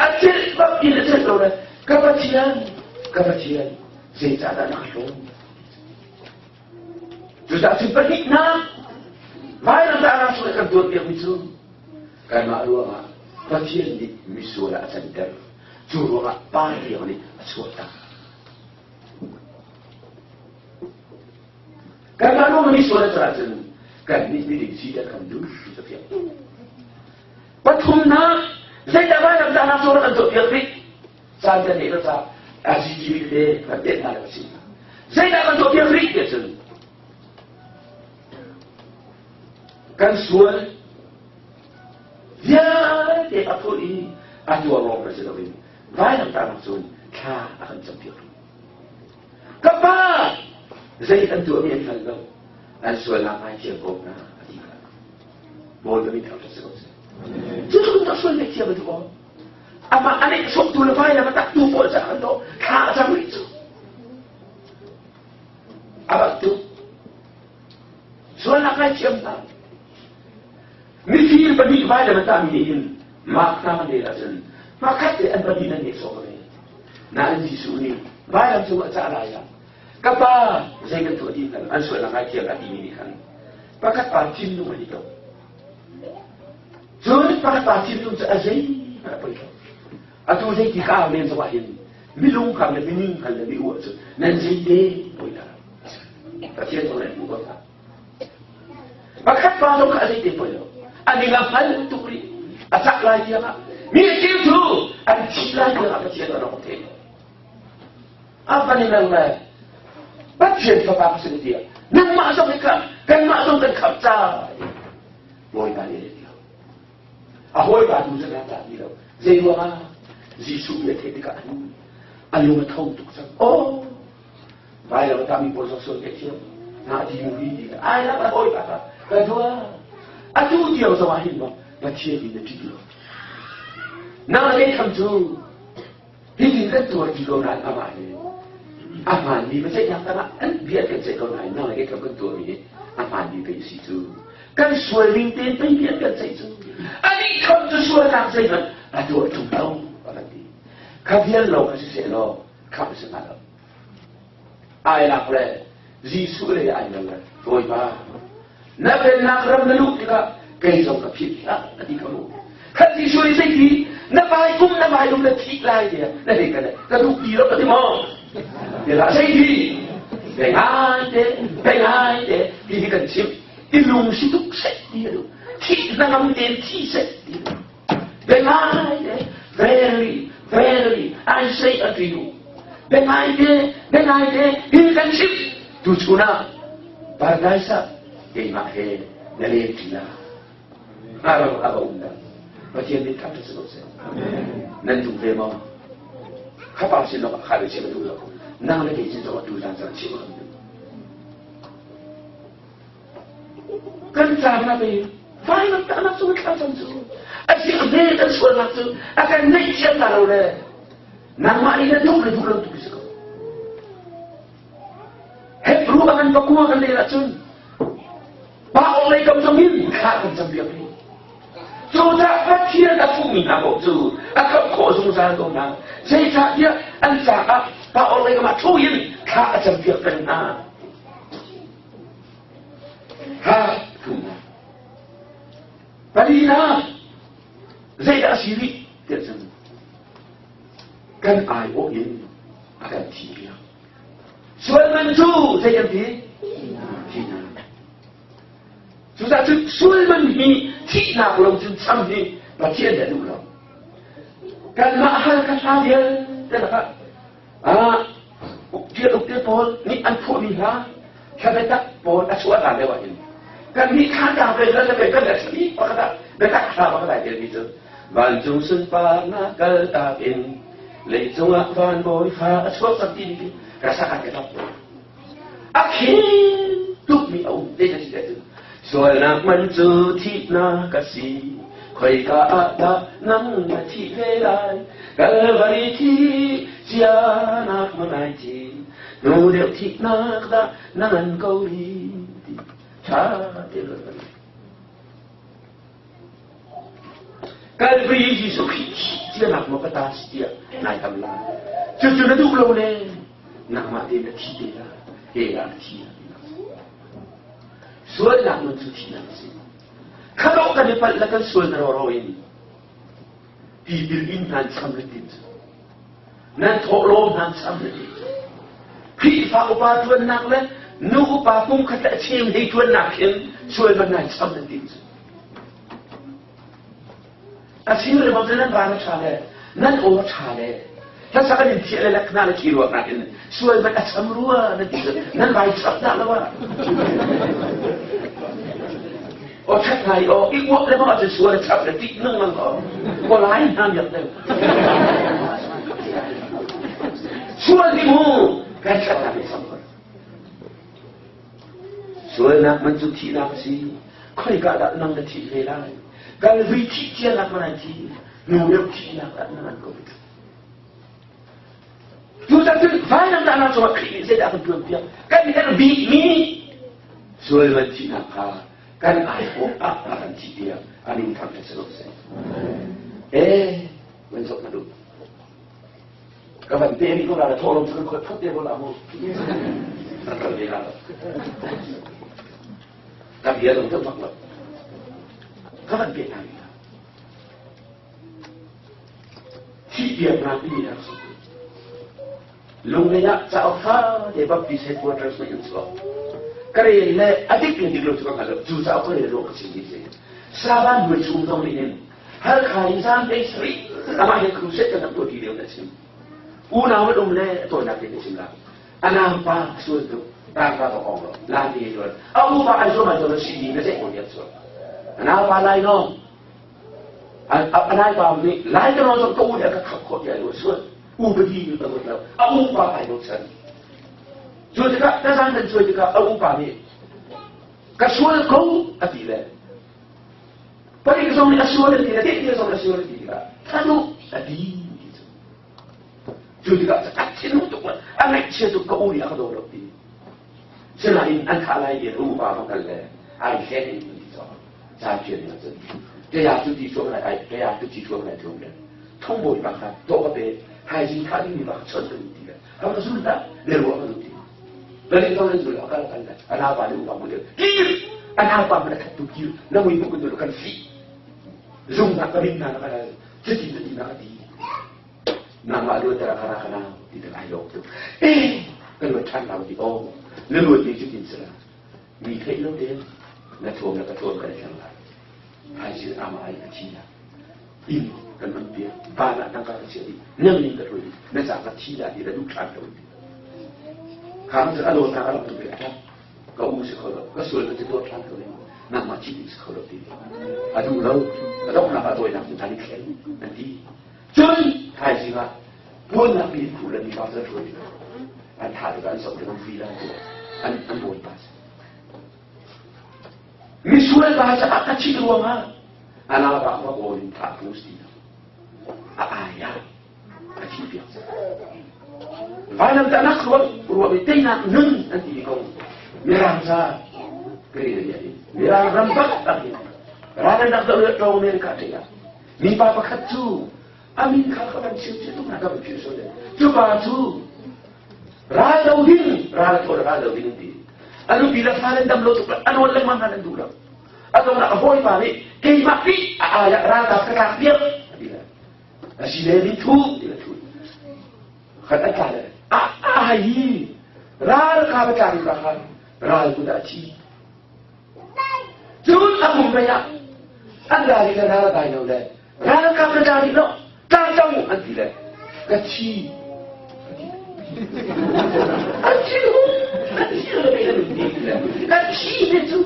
S2: a celh bak in a celh lo le ka Pathian ka Pathian zeicahdah na ka hlawm Cucaah cun pahnihnak vailamtahnak chung i kan tuanpiakmi cu kanmah ruangah Pathian nih misual ah a canter. Cu ruangah Pa tiang nih a chuahtak. Kanmah ruangah misual a can ahcun kannih miding siter kan duh ti cu fiang. Pathumnak zeidah vailamtahnak cung kan tuahpiak rih? Caan kan neih lo caah RCTV te kan tet hna le ka chim hna. Zeidah kan tuahpiak rih tiah cun kan sual vialte a phurh i a tuar lawng kan si loin vailamtahnak cun thla a kan campiak rih. Ka pa zei an tuahmi an hngal lo an sualnak ngaithiam ko hna a ti kha. Bawipa min thangṭhat si ko seh. Cu tluk in rak sual ngaihthiam a duh awk. Amah a nehsawhtu le vailam a taktu pawl caah kan dawh thla a cam rih cu. A bantuk. Sualnak ngaithiam hna. Mifir pahnih vailam a tahmi nih hin mark hna kan rel ahcun hmakhat te an pahnih nan nehsawh ve. Nain Jesuh nih vailam cung a cah lai ah ka pa zei kan tuah ti khan an sualnak ngaithiam a timi nih khan pakhat pa thinlung an i tuk. Cun pakhat pa thinlung cu a zeihmanh a poi lo. Atu zei ti ka men zong ah hin milung kham le mining hal le mi uah cu nan zei te poi la. Pathian zong nan hmu ko hna. Pakhat pa zong kha a zei te poi lo. A ning a hngal tuk rih. A cak lai tiang ah mi cheu cu an thih lai tiang ah Pathian a rak thei. A van i nang le Pathian fapa ka si tiah nangmah zong hi kha kanmah zong kan khamh ca. Bawipa nih a let lo. A hawipa tu cu nan dah ti lo. Zei ruangah Jesuh bia theih tikah an a lung a tho tuk cang. Oh, vailam a tami pawl zong sual thiam. Na ti mu hi ti ai lak a hawipa kha ka dua. Atu tiang zong ah hin maw Pathian in na ṭih lo. Nang le kham cu hitin kan tuar ti ko nain amah hi a hmaanmi biaceihnak tangah an bia kan ceih ko nain nang le kei kan tuahmi hi a hmaanmi pei si cu kan sual ning tein pei bia kan ceih cu anih kham cu sualnak zeihmanh a tuah ṭung lo a kan ti kha vial lo kha siseh law khamh si hnga lo ai lak le Jesuh le ai nal le Bawipa na pennak ram na luh tikah kei zong ka philh hlah a ti kha mu khat Jesuh nih zeiti na vai kum na vai lum na thih lai tiah na hei ka ka duh ti lo ka ti maw tilah zeiti bei ngai te bei ngai te ti hi kan chim i lung si tuk seh ti a duh thih hnangam tein thi seh ti Biangaite, verily, verily, I say unto you, biangaite, biangaite, hi kan chimh, tuchun ah paradise ah keimah he na len ṭi lai. Aro a va um dah. Pathian min thangṭhat si ko seh. Nan duh ve maw? Khapa sin lawng kha le chim a duh lo. Nang le kei sin zong atu zan zan chim a kan duh. Kan caan ah pei vailam tahnak cu thla cam cu a si hme kan sualnak cu a kan ngaihthiam ta lo le nangmah nih na duh le duh lo tu si ko. Hebrew a kan pakua kan lel ahcun pa awk lei kam zong in thla kan cam piak rih. Cucaah Pathian a fuhmi hna paoh cu a khamh khawh zungzal ko hna. Zeicahtiah an caah pa awk lei kam ah ṭhu in thla a cam piak peng hna. Ha thumnak. Palinak zeidah a si rih tiah cun kan aiawh in a kan thih piak. Sual man cu zei kan ti? Thihnak. Cucaah cun sual man hi thihnak lo cun cham hi Pathian nih a duh lo. Kanmah hal ka hla vialte lakah Ah, uktial uktial pawl nih an phuahmi hla thla biatak pawl a chuah hlan deuh ahhin kan nih kha ta ve kan ve kan le si pakhat ah biatak hla pakhat ai telmi cu vancung sunparnak kal tak in leicung ah van bawi fa a chuak cang ti mi ka sak ah ka ṭap a khin tukmi a um te ka si cun sualnak man cu thihnak a si khoika ah dah nang na thih ve lai Kalvari thi cianak ma nai thi nu deuh thihnak dah na ngan ko ri ti tha te lo Kalvari Jesuh Khrih thih cianak maw ka ta si tiah nai tam la cucu na duh lo le nangmah te na thi te la he la na thi la sualnak nun cu thihnak a si khadawh kan i palh le kan sual na ro in tipil in nan cham le tin cu nan thawhlawm nan cham le tin cu Khrihfa upa ṭuannak le nu upa pum khat le a cheu hlei ṭuannak khin sual man nan cham le tin cu a chim le bang nan van a ṭha le nan aw a ṭha le hlasak an in thiah le lakna le khi ruaknak in sual man a cham rua nan ti nan vai chap dah lo ah aw ṭhat ngai aw i uak le bang ahcun sual a chap le ṭih nung lang aw aw lai hna miak deuh sual hi mu kan ṭhatnak i sam sualnak man cu thihnak a si khoika dah nang na thih ve lai Kalvi thih cianak man ai thi nu deuh thihnak dah na ngan ko Cucaah cun vailamtahnak cungah Khrih nih zeidah a kan tuanpiak? Kan herh bikmi sual man thihnak kha kan aiawh ah a kan thihpiak. A min thangṭhat si ko seh. Eh, van zoh na duh. Ka van te rih ko la, thawhlawm cu kan khawt phot te ko la mu. Kan kal ve la. Ka bia dong deuh bak lo. Ka van pe hna rih la. Thihpiaknak timi a rak si. Lunglei ah cauk fate Baptist headquarters nih an chuak. Ka rel le a dik le dik lo cu ka hngal lo. Cu cauk ka rel ruang ka chim mi si. Saban hnuai chung zong nih hin Halkha in zan dei sarih amah he crusade kan rak tuah ti lio na chim. Unau an um le a tawinak tein ka chim la. A nau pa a sual tuk. Tangka ka kong lo. La ti tuan. A u pa ai zuam ai zuam si ni na zeih ko diak chuak. A nau pa lai no. A nai pa nih lai ka zong ka u nih a ka khap khawh tiah ruah sual. Upadi nih ka ruat lo. A upa ai bochan. Cu tikah tazan kan cuai tikah a upa nih ka sual ko a ti le palik zong nih a sual a ti le tehte zong a sual a ti tikah thanu a ti cu tikah a thinhung tuk a ngaihchia tuk ka u nih a ka daw lo ti. Sinain an thah lai i a upa va kal le ai hleng in an ti cawk. Ca ṭial ning ahcun kaya cu ti chuak lai ai kaya cu ti chuak lai tlung le thongbawi pa kha tawh ka pe thaizing thah dingmi pa kha chawnh ka duh ti le ka va zul dah le ruah ka duh ti. Balik zong nan zul a kal kal le a naupa le upa mu le kir a naupa man a that tu kir na mui mu kan kan fih zung na ka min na na ka cuti na ti na ka ti. Nangmah luatter a ka ra ka nau ti tak ai lawm tuk. Eh, ka luat ṭhan lau ti aw. Na luat ni cutin si la. Mi theih lo tein na thuam le ka thuam kan i thleng lai. Thaizing ama ai ka thi la. Inn kan man piak. Van ah tangka ka chiah dih. Nang ning ka hruai dih. Na ca ka thi la ti la duh ṭhan lo ti. Khang cu a dawtnak a rak tuk i a ṭap. Ka u si kho lo. Ka sual ka ti tuah ṭhan ko ding. Nangmah thi ding si kho lo ti. A duh lo. A donghnak a tawinak cu an i thleng an ti. Cun thaizing ah puannak mi khuh le mipa cu an hruai tikah an thah tikah an zoh tikah an vui lai tiah an an bawipa a si. Misual pa caah ka thih ruangah a naupa va kawl in thah tu si a ai ah a thih piak cang. Vailamtahnak ruang ruang i teinak nun an ti ko. Mirang ca Mirang ram bak tak in ral an rak doh le ṭawng America ṭei ah Mipa pakhat cu a min kha ka van chim cia tuk na ka van philh sual le cu pa cu ral do ding ral a thawl ral do ding an ti. A nupi le fale dam lo tuk a nawl lengmang hna nan duh lo. A dongnak a hawipa nih keimah pi a ai ah ralkap ka tlak piak a ti le a si le ni thu ti le thu khat a tla le a ai hi ralkap a tlak mi pa kha ral kut ah a thi. Cun a hung lei ah an ral i le ral a dai lo le ralkap na tla rih lo tla cang an ti le ka thi an thi an thi le an ti le ka thi te cu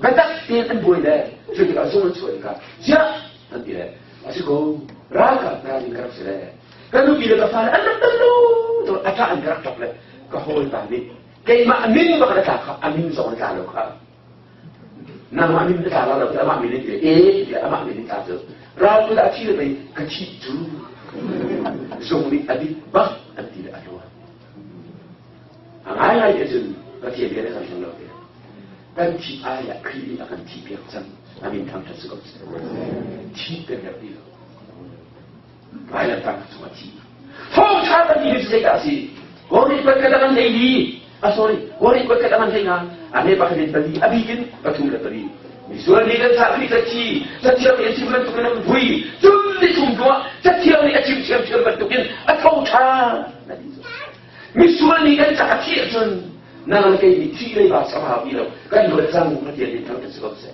S2: biatak tein an buai le cu tikah zung an chuah tikah ziah an ti le a si ko ralkap hna nih ka rak si le ka nupi le ka fale an rak tan lo a ṭah an ka rak ṭap le ka hawipa nih Keimah min bak na tla kha a min zong na tla lo kha. Nangmah min na tla lo lo amah min in ti e ti amah min in tla cu. Ral tu dah thi le mei ka thi cu. Zung nih a dik bak an ti le a luan. A ngai ngai te cun Pathian bia le kan hlang lo te. Kan thi ai ah Khrih nih a kan thi piak cang. A min thangṭhat si ko seh. Thi kan herh ti lo. Vailamtah cung a thi. Thawngṭha kan ti hi cu zeidah a si? Korin kuat khat an hlei li. A sorry, Korin kuat khat an hlei nga. A hme pakhat in pali, a bik in pathum le pali. Misual mi kan thah Khrih ca thi, cathiang nih a chim bantukin an vui. Cun ni thum hnuah cathiang nih a chim ṭhiamṭhiam bantukin a tho ṭhan. Na ti cu. Misual nih kan ca a thih ahcun nang le kei nih thih leiba sam hau ti lo kan luat cang Pathian nih thangṭhat si ko seh.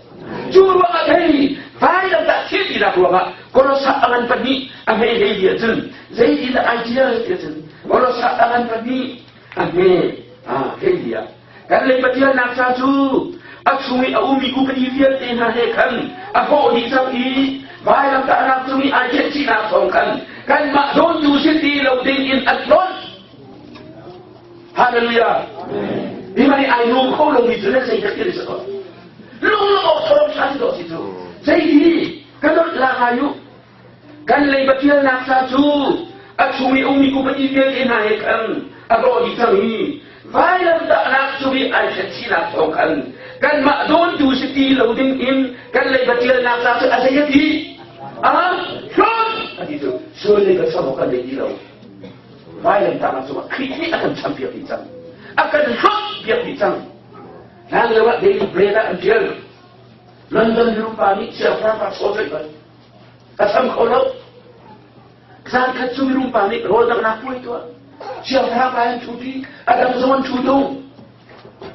S2: Cu ruangah hei vailamtah thil tinak ruangah Kolosa a ngan pahnih a hme hlei ti ahcun zeitindah ai ṭial ti ahcun Kolosa a ngan pahnih a hme a hlei ti ah kan lei Pathiannak ca cu a chung i a ummi upadi vialte hna he khan a hawh dih cang i vailamtahnak cung i ai khenhchihnak thawng khan kanmah dawntu si ti lo ding in a tlawnh. Hallelujah. Hi mani ai nu kho lomi cu nan zei dak ti si ko. Lung lung awk thawng than do si cu. Zei hi kan dot la ngai u. Kan lei Pathiannak ca cu a chung i ummi upadi vialte hna he khan a rawh dih cang i vailamtahnak cung i ai khenhchihnak thawng khan kanmah dawntu si ti lo ding in kan lei Pathiannak ca cu a zei a ti? A hlawt a ti cu sual lei kan sam awk kan nei ti lo. Vailamtahnak cungah Khrih nih a kan champiak dih cang. A kan hlawt piak dih cang. Hlan lio ah Daily Bread ah an ṭial. London mirum pa nih siangpahrang pa chaw coih bal. A cham kho lo. Zan khat cu mirum pa nih rawl danghnak puai tuah. Siangpahrang pa an ṭhu ṭi, a dang zong an ṭhu tung.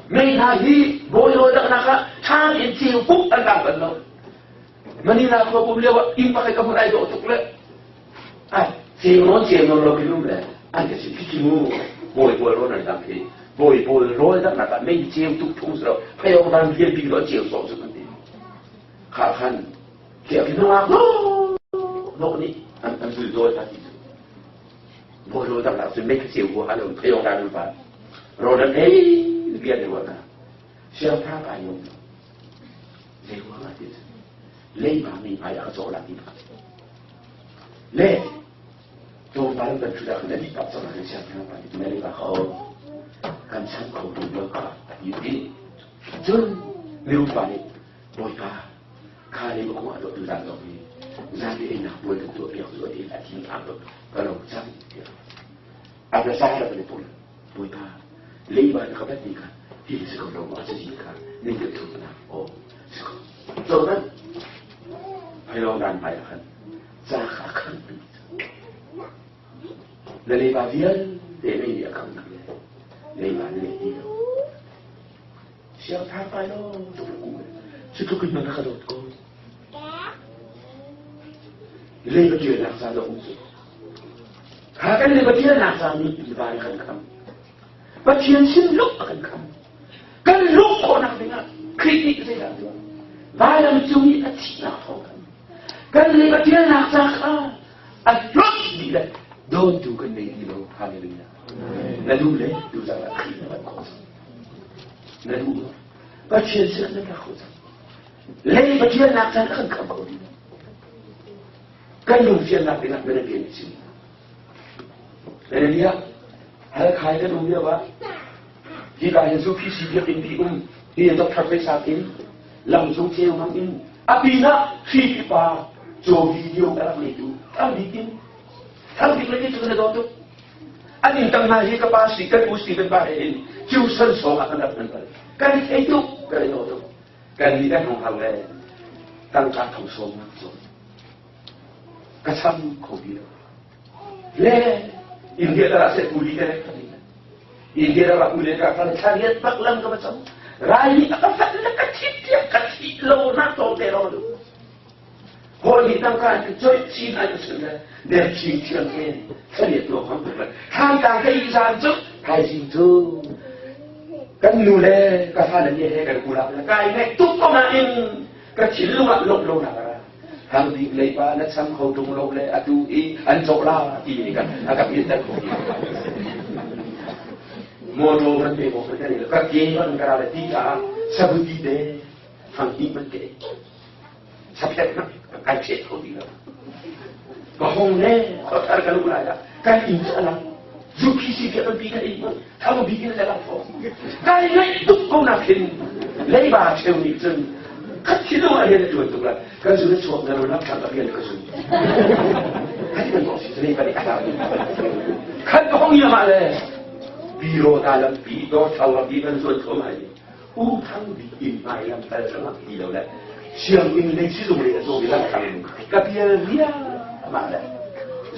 S2: Mei hna hi bawi rawl danghnak ah ṭha tein ceu puk an lang bal lo. Manila khua pum lio ah inn pakhat ka hmun ai dawh tuk le ai ceu nawn ceu nawn lo khi um le an ka chim khi mu bawi pawl rawl nan dang khi bawi pawl rawl danghnak ah mei ceu tuk phung si lo phayong dan vialpi lo ceu sawh cu kan ti kha khan. Tiah khi nungak hnawh nih an zul dawi ta ti cu. Bawi dang nak cun mei kha ceu hua lo thei ta nu pa. Rodan ei bia ne wa na. Siang tha kai yom. Zei ruang ah ti cu. Leiba mi hmai ah ka cawh la ti pa. Le tlawmpal kan ṭhut ah khan a dih bak cang ah siang tha pa nih na leiba kha kan cham kho ti lo kha a ti i cun mirum pa nih Bawipa kha leiba kong ah dawh tuzaan zong hi zapi einak puai kan tuah piak cu a ti a thin phang tuk ka lo cang tiah a biasa rak kan i pawl Bawipa leiba na ka bat ni kha hi si ko lo ma cazi kha ning ka thut na aw si ko conan phailong dan hmai ah khan ca kha a khan na leiba vialte mei nih a kang dih le leiba na nei ti lo siang thang kai lo tuk ku cu tluk in na ka dawt ko leiba tialnak ca lo um cu kha kan leiba tialnak ca mi va kan kham Pathian sin luk a kan kham kan luk khawhnak dingah Khrih nih zeidah tuah vailam cung i a thihnak thawng khan kan leiba tialnak ca kha a hlonh dih le dawntu kan nei ti lo. Hallelujah. Na duh le tu zang ah Khrih na van khawh cang na duh maw Pathian sin na rak khawh cang lei Pathian nak caan a kan kham kho dih kan lungfiannak dingah na bian chim Hallelujah. Hal khai kan um lio ah hi ka hin zu PC biakinn bi um hi Dr. Pesa in lam cung ceu mang in a pinah hri pipa caw video ka rak ngeitu thang bik in thang bik le cu na daw tuk an in tang hna hi ka pa si kan u si kan pa he in ciu san song ah kan rak nan bal kan thei tuk kan i daw tuk kan ni kan hong hang le tangka thong som nak cu ka cham kho ti lo le India la se kuli ka rek India la kuli ka kan thariat bak lam ka macam rai ni ka fat le ka thi tiak ka thi lo na to te lo lu hoi ni tang ka ki choi chin ai sun le der chin thiang ke thariat lo kham tu thang tang ka i zan chu kai jing chu kan nu le ka fa le ni he kan kula kai nek tuk ko na in ka thinlung ah lawmh lo nak a ra hang bik lei pa na cham kho tung lo le atu i an cawh la ti ni kan a ka pian kho motor man pe ko ka ni ka ke man kara le ti ka sabuti te hang hi man ke saphet na kai che kho ti lo ka hong ne ka thar ka lu la ya kan in cha la zu phi si ke pi ka in thang bi in le lang fo kai ngai tuk ko na khin leiba cheu ni cun khat khi lo a rian a tuan tuk la kan zu na chuak na lo lam thang ka rian ka zu khat kan ko si nei pa ni kha khat ka hong ya ma le biro ta lam pi do thau lam bi kan zuan thom ai u thang bi in mai lam tal sang ti lo le siang in lei si zung le a zo bi lam thang ka pial ria ma le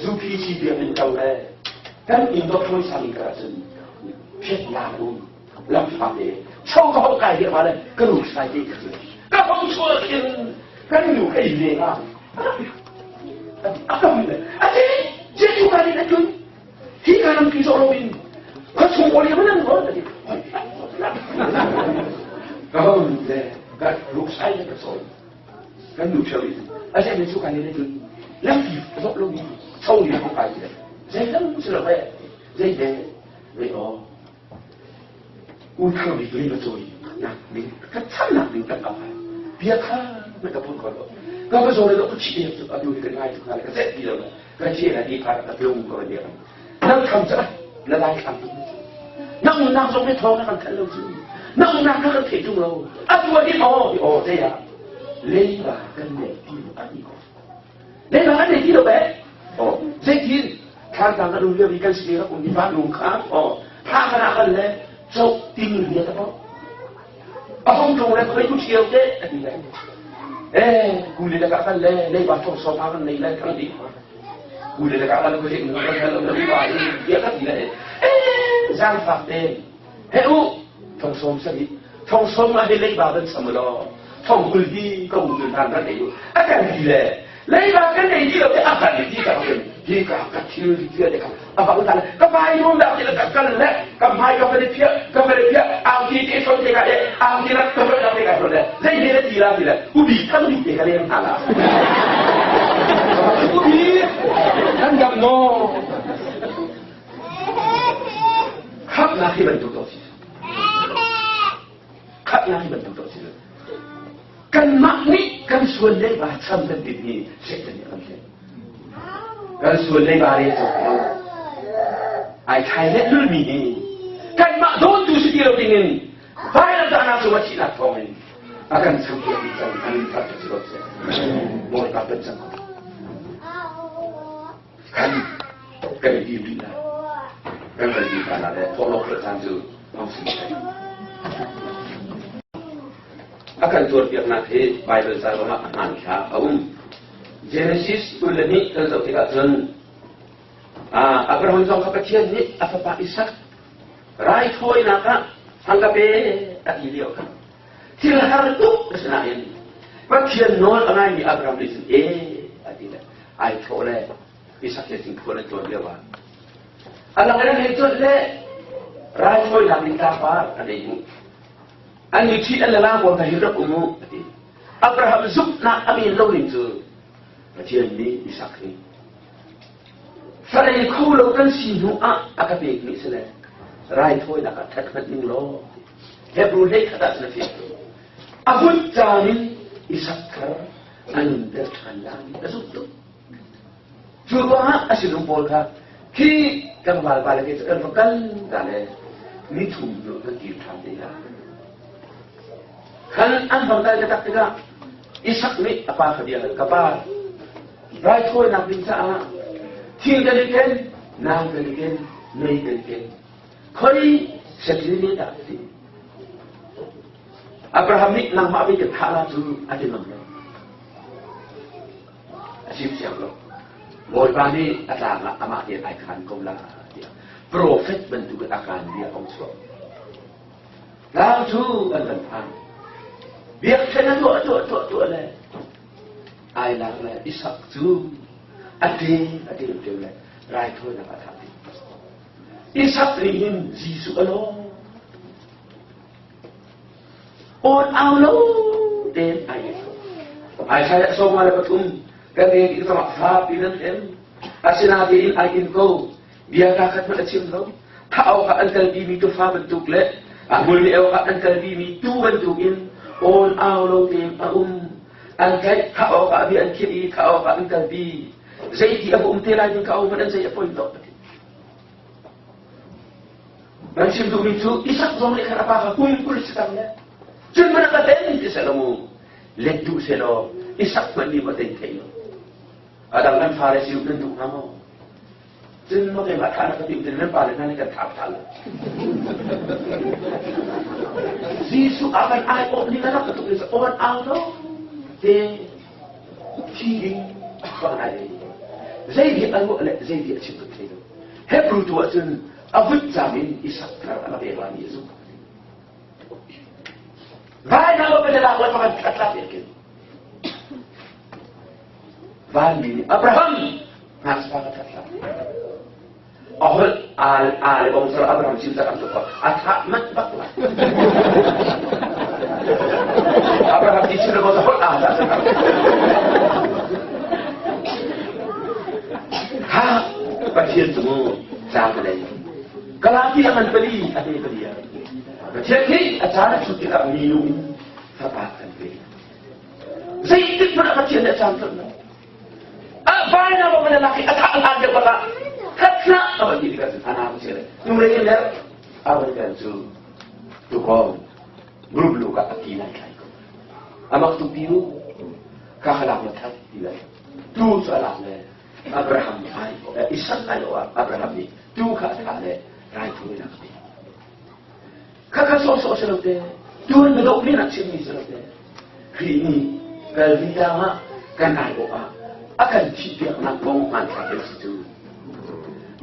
S2: zu phi chi biak in tang le kan in dok thoi sang ka cun phet la um lam fa te chau ka hong kai dia ma le ka nu sai te ka ka hong chua khin kan nu kai le nga a kam le a ti je tu ka ni na tun hi ka lam pi zo lo in ka chung ko li man ko ta ti ka hong le ka luk sai le ka so kan nu cheu a se ne chu ka ni na tun lam pi zo lo in chau ni hong kai le zei lam si lo ve zei de zei o u thang bik le ma cawi nak ding ka chan nak ding kan ka bia kha na ka pun ko lo ka va zo le lo ka chi te a du ni ka ngai tu na le ka set ti lo ka chi na ti pha ka tlung ko dia nang tham cha na lai tham tu nang nak zong he thong na kan khan lo chu nang nak ka kan thei tung lo a tu a ti o o te ya leiba kan ne ti a ni ko leiba kan ne ti lo be o zeitin thlan tang kan um lio i kan si rak um i van lung kha o tha kana kan le chok ting ria ta a hong tung le khoi ku thiau te a ti le eh ku le ka kan le lei ba thong so pa kan nei le thang di ku le ka kan ko hing kan kan lo ba i dia ka ti le eh zang fak te he u thong som sa bi thong som a he lei ba ban sam lo thong kul hi ka u tun han kan ei u a kan ti le lei ba kan nei ti lo te a kan ti ka kan. Hi ka ka thil vialte kha a bang ta le ka vai rum dah ti le ka kal le ka hmai ka van i phiah ka van i phiah angki te son te ka le angki rak ka van te ka son le zei he le ti la ti le ubi thang bi te ka leng hna la ubi nan dam no khamnak hi bantuk to si khamnak hi bantuk to si kanmah nih kan sual leiba cham kan timh hi Satan nih a kan hlen kan sual leiba re cawk lo ai thlai le lulmi hi kanmah dawntu si ti lo dingin vailamtahnak cungah thihnak thawngin a kan champiak dih cang an in that si ko seh Bawipa kan cang ko kan kan i tim rih lai kan kan tim hna le thawhlawk caan cu hong si A kan tuarpiaknak hi Baibal ca zongah a hmanthlak a um. Genesis 22 kan zoh tikah cun Abraham zong kha Pathian nih a fapa Isak raithawinak ah hang ka pe a ti lio kha thil har tuk a si nain Pathian nawl a ngaimi Abraham nih cun e a ti le ai thawh le Isak he thingphuan an tuan lio ah a lang in an hei cuanh le raithawinak ding tlangpar an ei hmuh An i ṭhi an le lang pawl kha hi rak um u a ti. Abraham zumhnak a men lo ning cu Pathian nih Isak hi farei kho lo kan si hnu ah a ka pekmi si le raithawinak ah that hmanh ning law Hebrew hlei khat ah cun a fiang a hun caan in Isak thar a nunter ṭhan lai a zumh tuk. Cu ruangah a sinum pawl kha khi tlangval pa le kei cu kan va kal ta le ni thum hnu kan kir ṭhan te lai. Khan an vang kal taktak tikah Isak nih a pa kha bia hal ka pa raithawinak ding caah thil kan i ken nang kan i ken mei kan i ken khoi satil ne dah ti Abraham nih nangmah bik kan thah la cu a ti ngam lo A chim siang lo. Bawipa nih a tlang ah amah tein ai khaan ko la tiah profet bantukin a kaan bia kong chuak. Tlang cu an van phan. Biakṭhen a tuah tuah tuah tuah le ai lak le Isak cu a ṭe a ṭe ṭe le raithawinak a thah dih. Isak nih hin Jesuh a lawm. Awn au lo tein ai Isaiah 43 kan rel i zongah fapi nan em asinain ai in ko bia ka khat hmanh a chim lo thah awkah an kalpi mi tufa bantuk le a hmul awkah an kalpi mi tu bantuk in awn au lo tein a um an tlaih thah awkah bia an khirh i thah awkah an kalpi zeiti a va um te lai ding ka au hmanh an zei a poi lo Nan chim duhmi cu Isak zong nih khan a pa kha kum 20 si cang le cun man a ka den ti seh law mu let duh seh law Isak hmanh nih maw ten thei lo a dang nan fale si nan duh hnga maw cun maw keimah thah na ka timh tin nan pale hna nih kan thah thah lo Jesuh a kan ai awh ning a rak ka tuk ni on au lo te thi ding kan ai zei bia a ruah le zei bia a chim kan thei lo Hebrew tu ahcun a vut cang in Isak thar a pek lai mi a zumh. Vai na ba la wa pa kan khat la kin. Van mi nih Abraham ngakchia ka that la. A holh al al bong sar Abraham chim cak am tuk a tha mat bak la. Abraham ti chim le bong holh al sa Ha Pathian cu mu caan a lei. Galati a ngan pali a te pali a. Pathian nih a caan a cut tikah mi nu in fapa kan pe. Zeitik hmanh ah Pathian nih a caan tlolh lo. A vai na bang na lak i a thah hlan deuh bak ah khat hlah a van ti tikah cun a nau si le nu le le a van kan cu tukong blublu ka a ti lai thlai ko. Amak tu piu ka halak na that ti lai. Tu cu a lak le Abraham ai Isak ai ah Abraham nih tu kha a thah le raithawinak a pek. Khakha sawhsawh si lo te, tuan na doh men ah chimmi si lo te. Khrih nih Calvin tlang ah kan aiawh ah a kan thihpiaknak kong hmanthlak in si cu.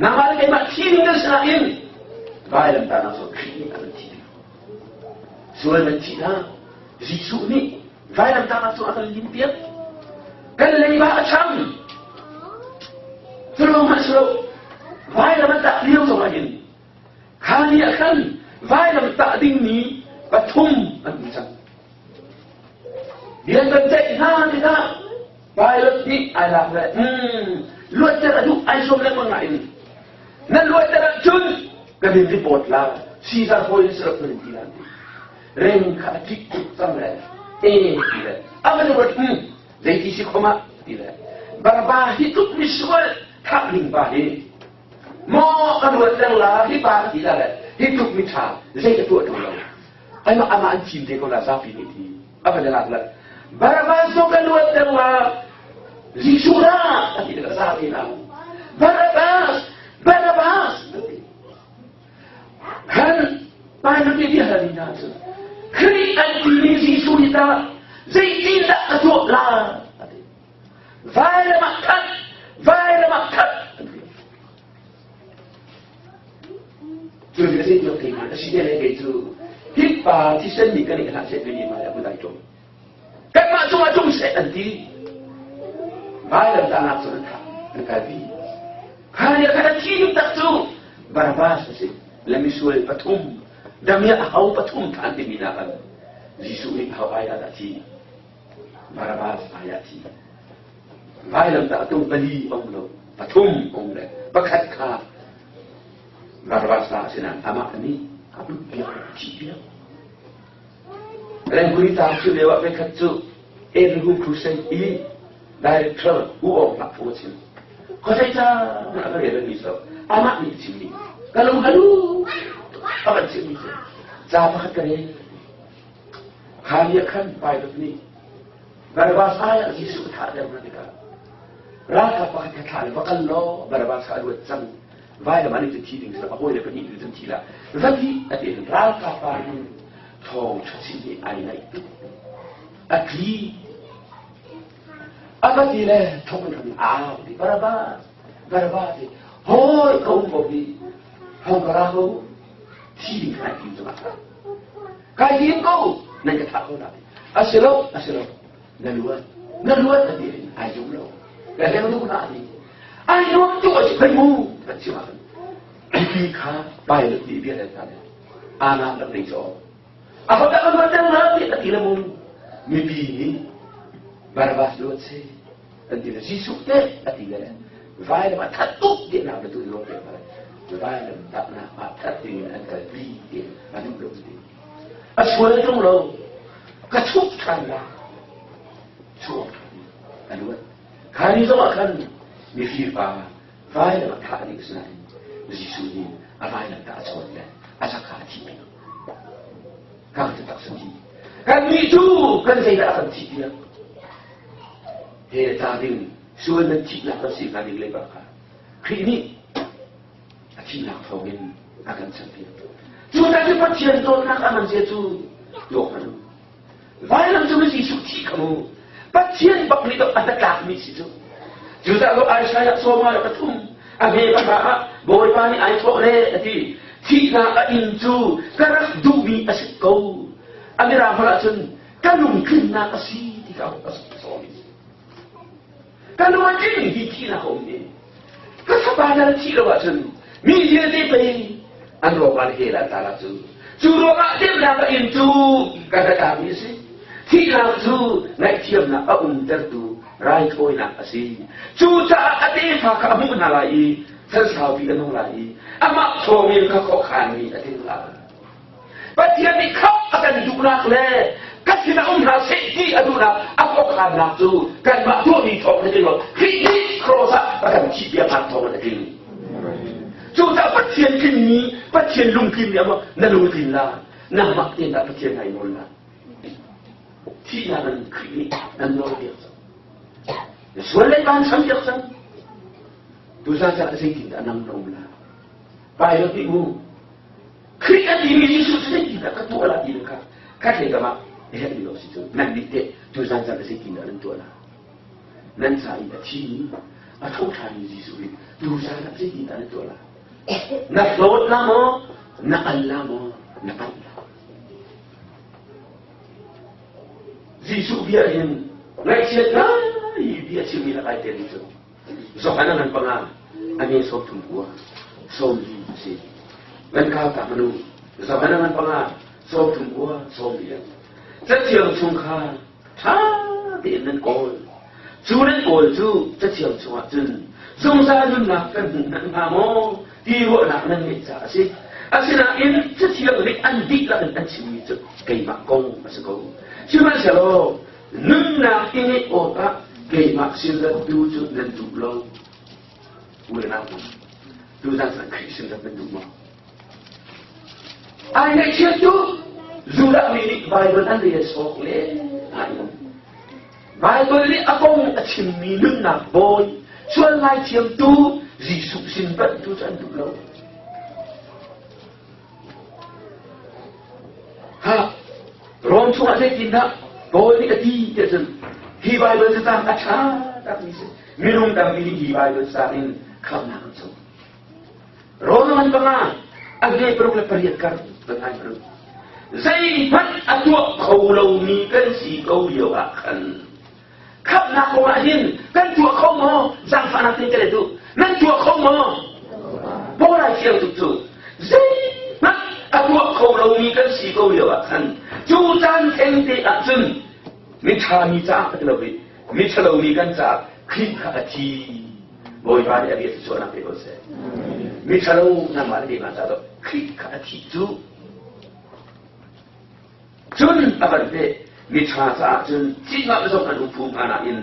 S2: Nangmah le keimah thi ding kan si nain vailamtahnak cu Khrih nih a kan thihpiak. Sual nan thih hna, Jesuh nih vailamtahnak cu a kan limpiak. Kan leiba a cham. Cu ruangah. si lo. Vailam an tah lio zong ah hin kha ni ah khan vailam tah dingmi pathum an um cang. Bian kan ceih hna tikah pilot nih ai lak le luatter a duh ai sawm lengmang nain nan luatter ahcun kan in report la Caesar hawi in sarap nan ti la ti. Reng kha a ṭih tuk cang le e ti le a van ruat zeiti si khom ah ti le Baraba hi tluk misual thah ning pa hi maw kan ruat leng la hi pa ka ti la le hi tluk mi ṭha zei ka tuah ṭung lo ai mah amah an thim te ko la zapi nih ti a van lak le Barabas zong kan ruat leng la Jesuh ra a ti le zapi na Barabas Barabas Kan Bible nih bia hal hna cu Khrih an timi Jesuh hi tah zeitindah ka tuah la? A ti. Vailam ah that, vailam ah that. Cu ti a si tu kei a si le kei cu hi pa thisen nih kan i hlah seh timi ma a dai ṭung. Kanmah cungah ṭung seh an ti. Vailam tahnak cu an thah, an kalpi. Kha nih khan a thi ding tak cu Barabbas a si. Le misual pathum, damiah a ho pathum than timi nak an Jesuh nih ho ai ah dah thi? Barabbas ai ah thi. Vailam tah tung pali um lo, pathum um le pakhat kha Barabbas ta a si nain amah nih a but piak, a thih piak. Rengkuri tlang cu lio ah voikhat cu Abraham Crusade i director U Aung Hlah Phu a chim. Khuazei ca a ka rel mi so amah nih a chimmi ka lung halu a kan chimmi cu ca pakhat ka rel. Kha ni ah khan Pilate nih Barabbas ai ah Jesuh a thah deuh hna tikah ralkap pakhat kha thlah le va kal law Barabbas kha a luat cang vailam an i thi ding a hawile pahnih tu cun thi la va ti a ti ralkap pa in thawng ṭha chin hi ai ngaih tuk a tli a va ti le thong in au ti Barabbas Barabbas ti hoi ka um ko hi hong ka ra ko thi ding kai tim cuma kai tim ko nan ka thah ko na a si lo a si lo na luat na luat a ti ai zum lo ka hleng duh na ti ai nuam tu a si hlei mu kan chim ahcun mipi kha pilot nih bia le ta le ana rak nei caw a ho dah kan luat deuh na ti a ti le mu mipi nih Barabbas luat si an ti le Jesuh te a ti le vailam a that tuk ti nak le tu luat te vailam taknak ah that ding in an kalpi ti a duh lo ti a sual ṭung lo ka chuk ṭhan la chuak a luat kha ni zong ah khan mifir pa vailam a thah ding sinain Jesuh nih a vailam ta a chawn le a chakha a thih piak ka ti tak thi kan nih cu kan zeidah a kan thih piak he ta ding sual nan thihnak kan si hnga ding leiba kha Khrih nih a thihnak thawngin a kan champiak. Cu ta cu Pathian dawtnak a man zia cu tuak hmanh u. Vailam cung i Jesuh thi kha mu. Pathian bak nih a hnatlakmi si cu. Cucaah lo Isaiah sawma le pathum a hme pahra ah Bawipa nih ai thawh le a ti. Thihnak a inn cu ka rak duhmi a si ko. A mirang holh ahcun ka lungtlinnak a si ti kha a sawmi. Ka lung a tling hi thihnak a um i ka fapa na thih lo ahcun mi vialte pei an rawkral hell an tla cu. Cu ruangah temnak a inn cu ka hnatlakmi a si. Thihnak cu ngaihthiamnak a umtertu raithawinak a si. Cucaah a tefa kha a hmuh hna lai i chan saupi a nung lai i amah thawngin ka khuakhanmi a tling lai. Pathian nih khamh a kan duhnak le ka sinah um hna seh ti a duhnak a khuakhannak cu kanmah tuahmi thawng a tling lo. Khrih nih cross ah a kan thihpiaknak thawng in a tling. Cucaah Pathian tlinmi, Pathian lungtlinmi ama na lungtlin la, nangmah tein dah Pathian nai nawl la. Thihnak in Khrih nih nan nawl piak cang. Na sual le baan cham piak cang. Tuzaan caan ah zeitindah nang na um la? Pilot nih mu Khrih a timi Jesuh cu zeitindah ka tuah la ti kha khatlei kam ah herh lo si cu nan nih teh tuzan zan zeitindah nan tuah la nan ca i a thimi a tho ṭhanmi Jesuh nih tuzan ah zeitindah nan tuah la na hlawt la maw na al la maw na palh la Jesuh bia hin ngaihchiat ngai bia chimmi lakah ai tel cu Johan a ngan panga. A ne 39 40 a si. Van kau ta manu Johan a ngan 5 39 40. Cathiang chung kha ṭha tein nan kawl. Cu nan kawl cu cathiang chungah cun zungzal nunnak kan hmuh hna hnga maw ti ruahnak nan ngeih caah a si. Asinain cathiang nih an dihlak in an chimmi cu keimah kong a si ko. Sihmanhsehlaw nunnak i ngeih awkah keimah sin rat tu cu nan duh lo. U le nau hna, tuzan caan Khrih sin rat nan duh maw? Ai ngaihchiat cu Judah mi nih Baibal an rel sawk le ai um. Baibal nih a kong a chimmi nunnak bawi, sual ngaithiamtu Jesuh sin bantu cu an duh lo. Ha, Rom chungah zeitindah Paul nih a ti tiah cun hi Baibal catang a ṭha takmi si. Minung tampi nih hi Baibal catang in khamhnak an co. Roman 5 a hme 68 kar van ngai hmanh. Zeihmanh a tuah kho lomi kan si ko lio ah khan khamhnak kong ah hin kan tuah kho maw? Zaangfahnak tein ka let u. Nan tuah kho maw? Paul ai fiang tuk cu. Zeihmanh a tuah kho lomi kan si ko lio ah khan cu caan theng te ah cun miṭha mi caah ka ti lo i miṭhalo mi kan caah Khrih kha a thi. Bawipa nih a bia thluachuahnak pe ko seh. Miṭhalo nangmah le keimah caah Khrih kha a thih cu. Cun a van peh miṭha caah cun thihnak zong an um phu hnga nain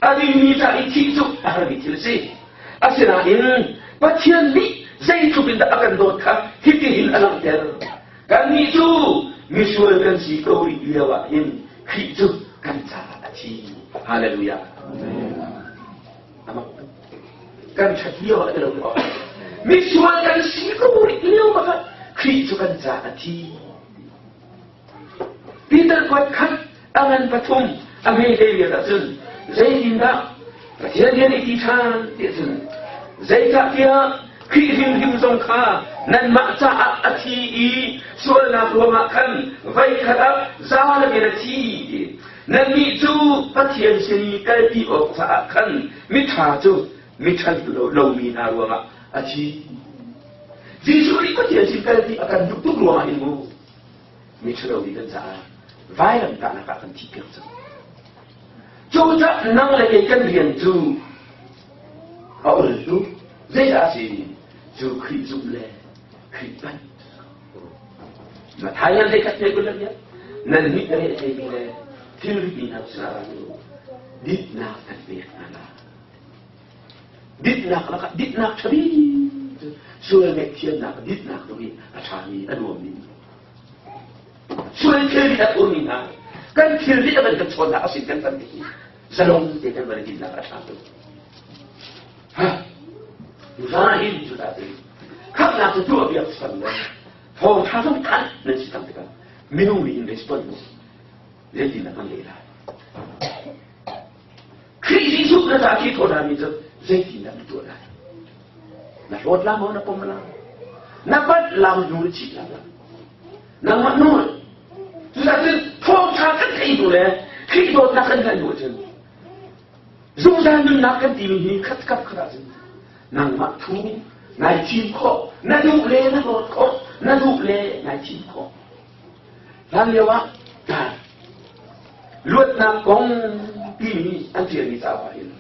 S2: a dingmi ca i thih cu a harmi thil a si. Asinain Pathian nih zeitluk in dah a kan dawt kha hitihin a langhter. Kannih cu misual kan si ko rih lio ah hin Khrih cu kan caah a thi. Hallelujah. Amak tuk. Kan ṭhat lio ah ti lo misual kan si ko rih lio bakah Khrih cu kan caah a thi. Peter kuat khat a ngan pathum a hme te vial ahcun zeitindah Pathian rian i ti ṭhan ti ahcun zeicahtiah Khrih hrimhrim zong kha nanmah caah a thi i sualnak ruangah khan voikhat ah zalakin a thi ti. Nannih cu Pathian sin i kalpi awk caah khan miṭha cu miṭha lomi hna ruangah a thi. Jesuh nih Pathian sin kalpi a kan duh tuk ruangah hin mu miṭhalo mi kan caah vailamtahnak ah kan thihpiak cang. Cucaah nang le kei kan rian cu a ol tuk. Zeidah a si? Cu Khrih zumh le Khrih panh. Mathai nan zeikhat te kul nan nih ka reh theimi le thilri hna sinah ra u ditnak kan pek hna lai. Ditnak lakah ditnak ṭha bik cu sual ngaihthiamnak ditnak tu hi a ṭhami a nuammi. Sual thilri a thurmi hna kan thilri a van kan chawnnak a sin kan van ti zalong te kan van dinnak a ṭha tuk. Ha! Ra hin cu ta ti. Khamhnak cu tuah biak san le thawngṭha zong thanh nan si cang tikah minung nih in response zeitin dah kan leh lai? Khrih Jesuh na ca khi thawhṭhanmi cu zeitindah na tuah lai? Na hlawt la maw na pom la? Na pat lam hnu na chit la la? Nangmah nawl. Cucaah cun thawngṭha kan theih hnu le Khrih dawtnak kan hngalh hnu cun zungzal nunnak kan timi hi khat kap khat ahcun nangmah thu nai thim khawh na duh le na hlawt khawh na duh le nai thim khawh Hlan lio ah luatnak kong timi an ṭialmi cauk ah hin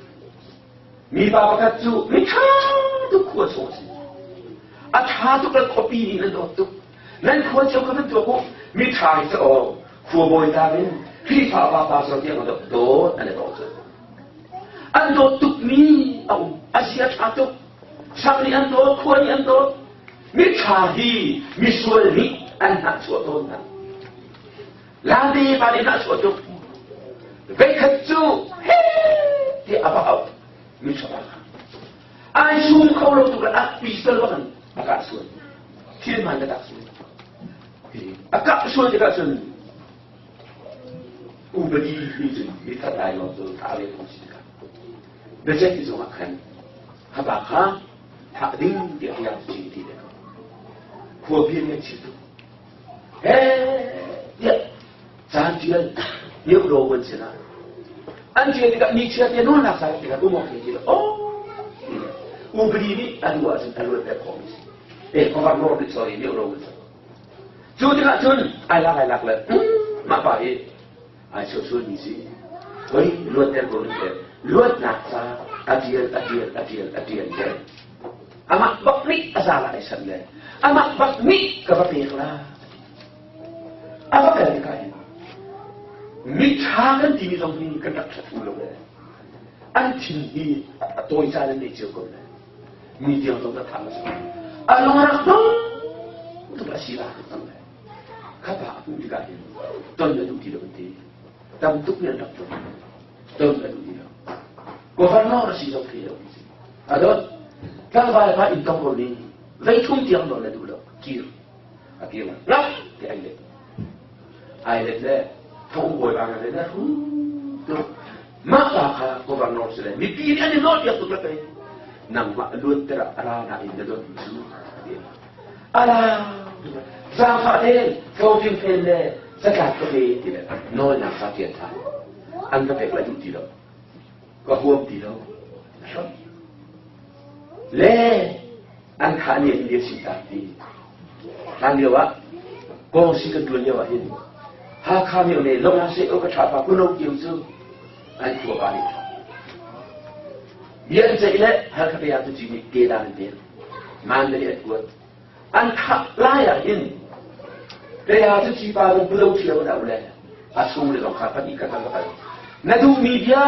S2: mipa pakhat cu mi ṭha tuk khua chung a si. A ṭha tuk le khuapi nih nan dawt tuk. Nan khua cio kha nan tuak u. Mi ṭha hi cu aw khua bawi ta in Khrihfa pa pastor tiang an dawt an i dawt cu. An dawt tukmi a um. A si a ṭha tuk. Sang nih an dawt, khua nih an dawt. Miṭha hi misual nih an hnahchuah tawn hna. Late pa nih hnahchuah tuk. Veikhat cu he tiah a va auh miṭha pa kha. Ai sum kho lo tuk le a pistol bak in a kah sual. Thil hmaan ka kah sual. A kah sual tikah cun upadi nih cun mithat lai lawng cu thah ve phung si tikah biaceih zung ah khan hapa kha thah ding tiah tiang ci ti le ko khua bia nih chim tuk he tiah caan tial niu ro ban sina an tial tikah ni chia te nawl nak sai tikah umok ti ti oh. Upadi nih a duh ahcun a luatter khawhmi si. Eh, governor nih sorry, mio ro Cu tikah cun ai lak ai lak le mah pa hi ai chuahsualmi si. Hoi luatter ko ning le luatnak ca a tial a tial a tial a tial le amah bak nih a zal ai san le amah bak nih ka va pek la. A va kal tikah hin miṭha kan timi zong hi kan rak ṭhat lo le an thin hi a tawi caan an nei cio ko le mi tiang zong ka thang a si a lung a rak dong tuk a si la cang le khapa a hmuh tikah hin ton a duh ti lo an ti tam tuk nih an rak ton ton a duh ti lo governor a si zong thei lo si a dot tlangval pa in tong ko ni vei thum tiang don na duh lo kir a kir la ngap ti ai let ai let le thong bawi ba le na hu tuk Mah pa kha governor si le mipi nih an i nawlpiak tuk le pei nangmah luatter ah a ra nain na dawt cu a ti. A ra zaangfah tein hlawhtling fel le catlap ka pe ti le nawlnak kha ṭial ṭhan. An ka pek lai duh ti lo. Ka huam ti lo. Le an thah ni an bia chim tak ti. Hlan lio ah kawngsi kan ṭuan lio ah hin Hakha myo ne lawng se o ka ṭha pa kuno kiu cu an khua pa nih bia an ceih le Halkha pe ah tu ci nih kedan an pek Mandalay an kuat an thah lai ah hin Kaya cu ci pa zong bulo ṭhio an auh le a chung le zong kha pahnih ka kal ka kal na duhmi bia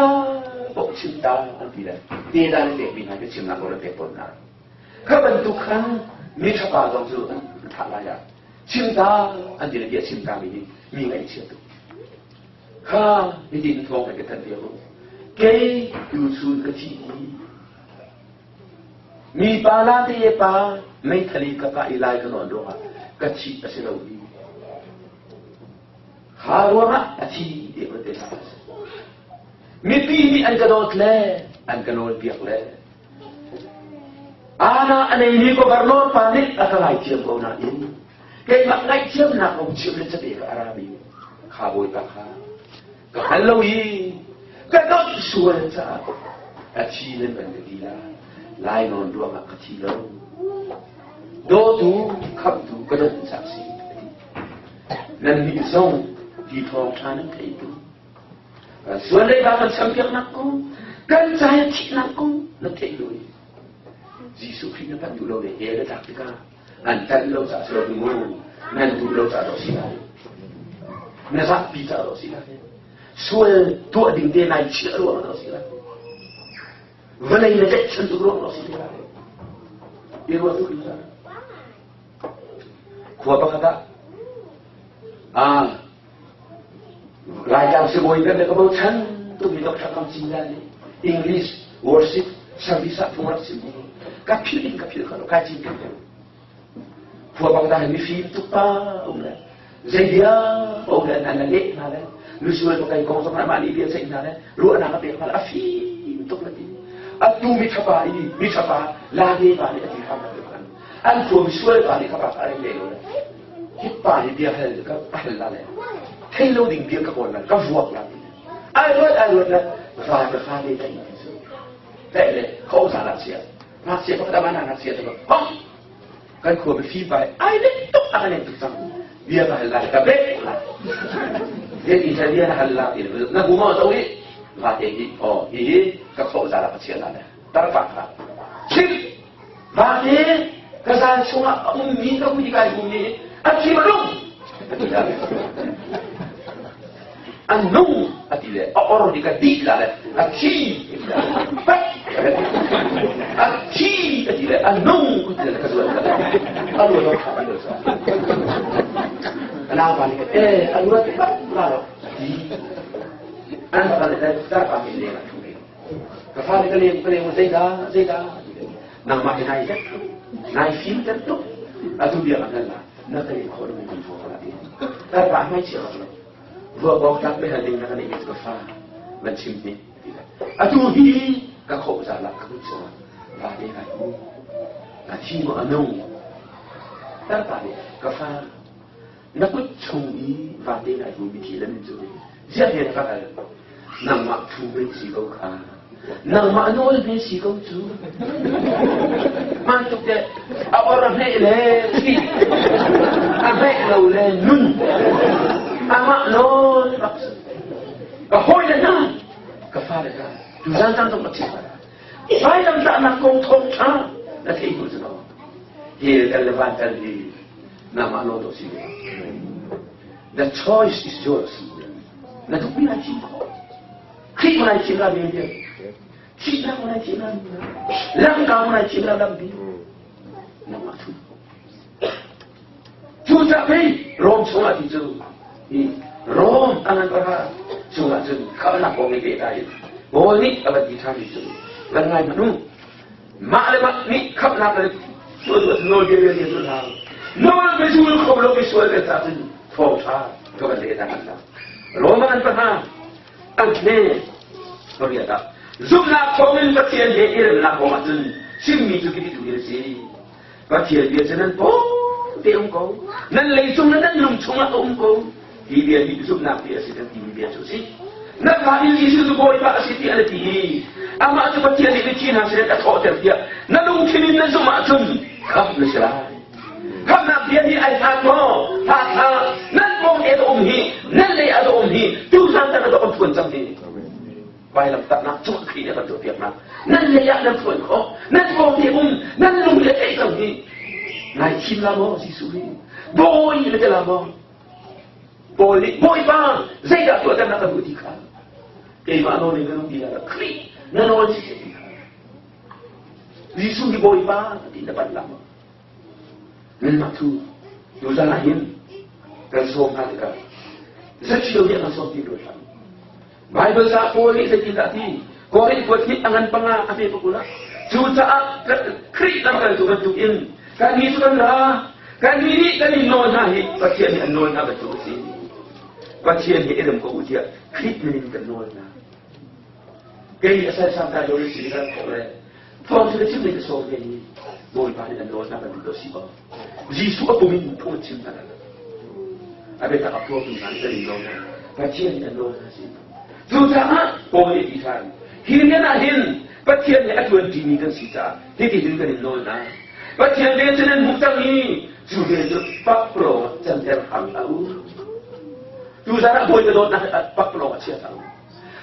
S2: paoh chim ta an ti le kedan an pekmi hna ka chimnak nawl an pek tawn hna Kha bantuk khan miṭhapa zong cu an thah lai ah chim ta an ti le bia chim ta mi hi mi ngaihchia tuk. Kha hitin thawng ka thanh piak u. Kei tuchun ka thi i mi pa la te pa meithali ka kah i lai ka nawn ruangah ka thi a si lo hi. Kha ruangah a thi ti ka te Mipi nih an ka dawt le an ka nawl piak le Ana a neimi governor pa nih a ka ngaithiam ko nain keimah ngaihthiamnak kong chim le cape ka a rami kha bawipa kha ka hngal lo i ka dawt sual caah a thi nan van ka ti la lainawn ruangah ka thi lo dawtu khamtu ka dawt cak si nan nih zong ti thawng ṭha nan thei tu Sual leiba kan champiaknak kong, kan cai thihnak kong na theih lo i Jesuh Khrih na panh duh lo le hell na tlak tikah an tanh lo caah si lo mu nan duh lo caah dawh si lai na zahpi caah dawh si lai sual tuah ding te nai chiah ruang dawh si lai vawlei na tlaihchan tuk ruang dawh si lai i ruah tuk khua pakhat ah ah Laitlang sibawi kan le ka bochan tukmi Dr. Kam Cin Lian nih English worship service ah phung rak chim ka philh in ka philh kho lo kai cin ken ko khua bang dah mifim tuk pa um le zei bia paoh le nan leh hna le lusual pakai kong zong mah nih bia ceih hna le ruahnak a pek hna le a fim tuk le ti atu mi thapa i mi thapa lage pa nih a ti hram an khua mi sual pa nih kha pa a le lo le Hi pa hi bia hal ka hal la le thei lo ding bia ka kawl la ka vuak la ai ruat ai ruat la va ka fa le ta ti su te le kho sa la sia na sia pa ta na na sia ta ko kan khua bi fi pai ai le tuk a le tuk cang bia ka hal la ka be la den i bia na hal la ti na bu ma to hi va te hi o hi hi ka kho za la ka chia la le tar pa kha chim Vate ka zal chungah a ummi ka hui kai hum nih a thi a nung a ti la a nung a ti le a or hi ka dih la le a thi pat a thi a ti le a nung a ti le ka zuan ka a luan lo tha ti lo sa a nau pa nih eh a luan pat la lo a ti an fa le tar pa mi le a thu Ka fale ka leng ka leng zeidah zeidah nangmah hi nai zet nai fim ter tuk atu bia kan la na ka leh khawh lo kan vuak la ti tar pa hmai chia bak lo vuak bawk tlak me hal ding na ka neih ka fa van chim ni ti le atu hi ka khawh za la ka kun chung va te kai mu a thi mo anung tar pa nih ka fa na kut chung i va te nai bu mi thi le min cu ziah he na ka hal nangmah phu men si ko kha. Nangmah nawl ve si ko cu. Hmaan tuk teh. A or a hmeh le thi. A hmeh lo le nun. Amah nawl bak si. Ka hawile hna, ka fale hna, tuzan cang zong ka chim hna. Vailamtahnak kong thawngṭha na theih hnu cu hell kal le van kal hi nangmah nawl to si ve. The choice is yours. Na duhmi lai thim khawh. Khrih ngai thim la mi bia. Thihnak ngai thim la mi Langka ngai thim la lampi. Nangmah thu. Cucaah pei Rom chungah ti cu hi Rom angan para chungah cun khamnak kong i pehtlai in Paul nih a van ti ṭhan mi cu van ngai hmanh u. Mah le mah nih khamnak le nawlbia vialte cu hna nawl biazul kho lo misual kan ca cun thawngṭha ka van leh ta. Rom an pahra an hme pariat ah zumhnak thawngin Pathian he i remnak kong ah cun chimmi cu khi tu a si. Pathian bia cu nan paw te um ko. Nan leicung le nan lung chungah a um ko. Hi bia hi zumhnak bia a si kan timi bia cu a si. Na fa in Jesuh cu Bawipa a si tiah na ti i amah cu Pathian nih mithi hna sin a thawhter tiah na lungthin in na zumh ahcun khamh na si lai. Khamhnak bia hi ai hlat maw? Hlat hlah. Nan pawng te a um hi, nan lei a um hi, tu zan tan a um phuan cang hi. Vailamtahnak cungah Khrih nih a kan tuahpiaknak. Nan lei ah nan phuan khawh, nan pawng te um, nan lung le theih cang hi. Nai thim la maw Jesuh hi? Bawi na ti la maw? Paul nih Bawipa zeidah tuahter na ka duh ti kha keimah nawl in ka duh ti la Khrih na nawl si ti kha Jesuh hi Bawipa ti na pan la maw? Nanmah thu tuzan ah hin kan sawm hna tikah zacchio nih a kan sawm ti ruat hlah. Bible ca Paul nih zeitindah a ti? Korin kuat hi a ngan panga a pe pakul ah. Cucaah Khrih lamkaltu bantukin kannih cu kan ra, kannih nih kan in nawl hna hi Pathian nih an nawl hna bantuk a si. Pathian hi i rem ko u tiah Khrih min in kan nawl hna. Kei a sal ta lo si kan khawh le thawng cu chim ka sawm ve ni Bawipa nih an nawl hna bantuk a si ko. Jesuh a pum in phung chim hna. A biatak a phuangtu hna nih kan in nawl hna. Pathian nih an nawl hna si. Cucaah Paul nih ti ṭhan. Hi rian ah hin Pathian nih a ṭuanṭimi kan si caah hitihin kan in nawl hna. Pathian vel cu nan hmuh cang i cu vel cu pakpalawng ah canter hram hlah u. Tuzan ah Bawipa dawtnak hi pakpalawng ah chia hlah u.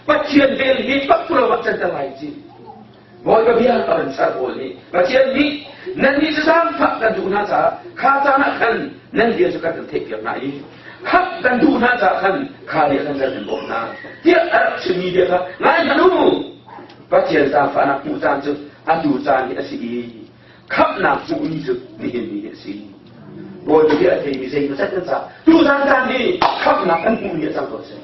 S2: Pathian vel hi pakpalawng ah canter lai ci. Bawipa bia a van char pawl nih Pathian nih nannih cu zaangfah kan duh hna caah kha caan ah khan nan bia cu kan kan theihpiak hna i khap kan duh hna caah khan kha nih khan kan in bawmh hna tiah a rak chimmi bia kha ngai hmanh u. Pathian zaangfahnak hmuh caan cu atu caan hi a si i khamhnak hmuhmi cu nihin ni hi a si. Bawipa bia a theimi zeimaw zat nan caah tuzan caan hi khamhnak kan hmuh ni a cang ko seh.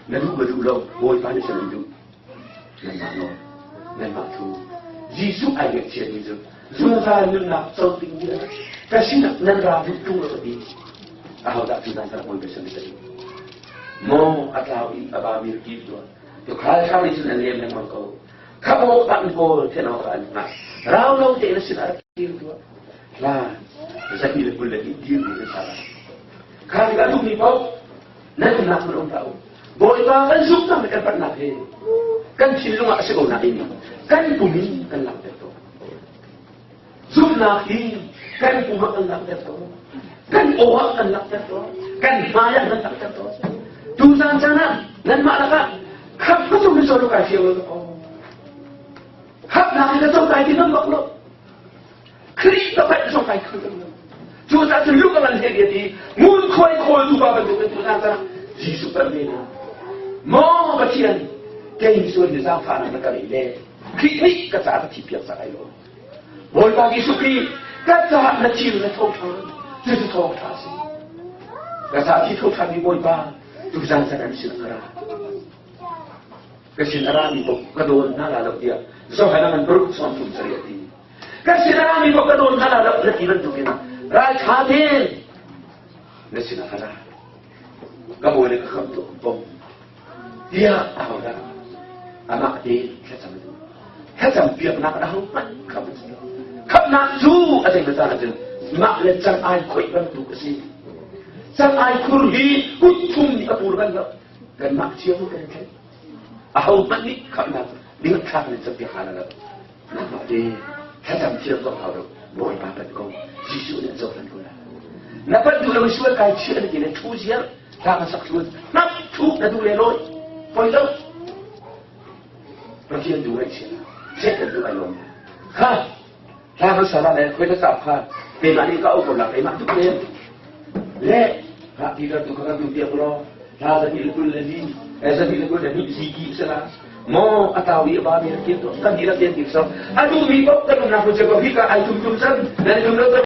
S2: Na duh ma duh lo Bawipa nih san in duh. Nanmah nawl, nanmah thu. Jesuh ai ngaihchiatmi cu zungzal nunnak co ding ni ka sinah nan ra duh ṭung lo ka ti. Ahodah cu zan kan Bawipa sin ka duh. Maw a tlau i a ba mi ki tuah. Tukhal ṭha nih cun an lem lengmang ko. Khamh awk an kawl, then awk an hngah. Rau lo tein a sinah rak kir tuah. Hla zahnih le 22 dir mi na sa lai. Kha tikah duhmi paoh nan umnak hmun um hlah u. Bawipa kan zumhnak le kan panhnak hi kan thinlung ah a si ko nain kan pum in kan langhter tawn. Zumhnak hi kan pum ah kan langhter tawn. Kan aw ah kan langhter tawn. Kan hmai ah kan langhter tawn. Tuzaan caan ah nanmah lakah khap ka cung hi solo kai fiang lo ko. Khapnak hi ka co kai ti ngam bak lo. Khrih ka paih zong kai kho lo. Cucaah cun lung a ngan hle ti ngunkhuai khawltu pa bantuk in tuzaan caan Jesuh kan ve hna. Maw Pathian, kei misual hi zaangfahnak na ka ngei le Khrih nih ka caah ka thihpiak cang ai lo. Bawipa Jesuh Khrih, ka caah na thil na tho ṭhan. Cucu thawngṭha a si. Ka caah thi tho ṭhanmi Bawipa, tuzaan caan an sin ka ra. Ka sin a rami paoh ka dawn hna la lo tiah Johan a ngan paruk sawm thum sarih a ti. Ka sin a rami paoh ka dawn hna la lo na ti bantukin ralṭha tein na sinah ka ra. Ka bawi le ka khamh tuah pom tiah ahodah amah tein thlacam a duh. Thlacam piaknak a hohmanh khamh a si lo. Khamhnak cu a zei caan ahcun mah le cang ai khoih bantuk a si. Cang ai khur hi kut thum nih a pur bal lo. Kanmah cio kan tlaih. Ahohmanh nih khamhnak ding thlak in campiak hna lo. Nangmah te thlacam thiam zong hau lo. Bawipa panh ko. Jesuh nih an cohlan ko lai. Na panh duh lo sual kai chiah na ti le thu ziar hla ka sak thlu hnap thu na duh le lawi poi lo. Pathian duh ngaihchia. Satan duh ai lawm. Kha hla kan sa le khoi ta cap kha keimah nih ka au ko la keimah tuk len le ha Peter tu kha kan tu tiak law hla 222 222 ziki sala mo atawi ba mi tiak to kan di la tiak so adu mi pop kan na ko che ko hi ka ai tum tum san nan tum lo.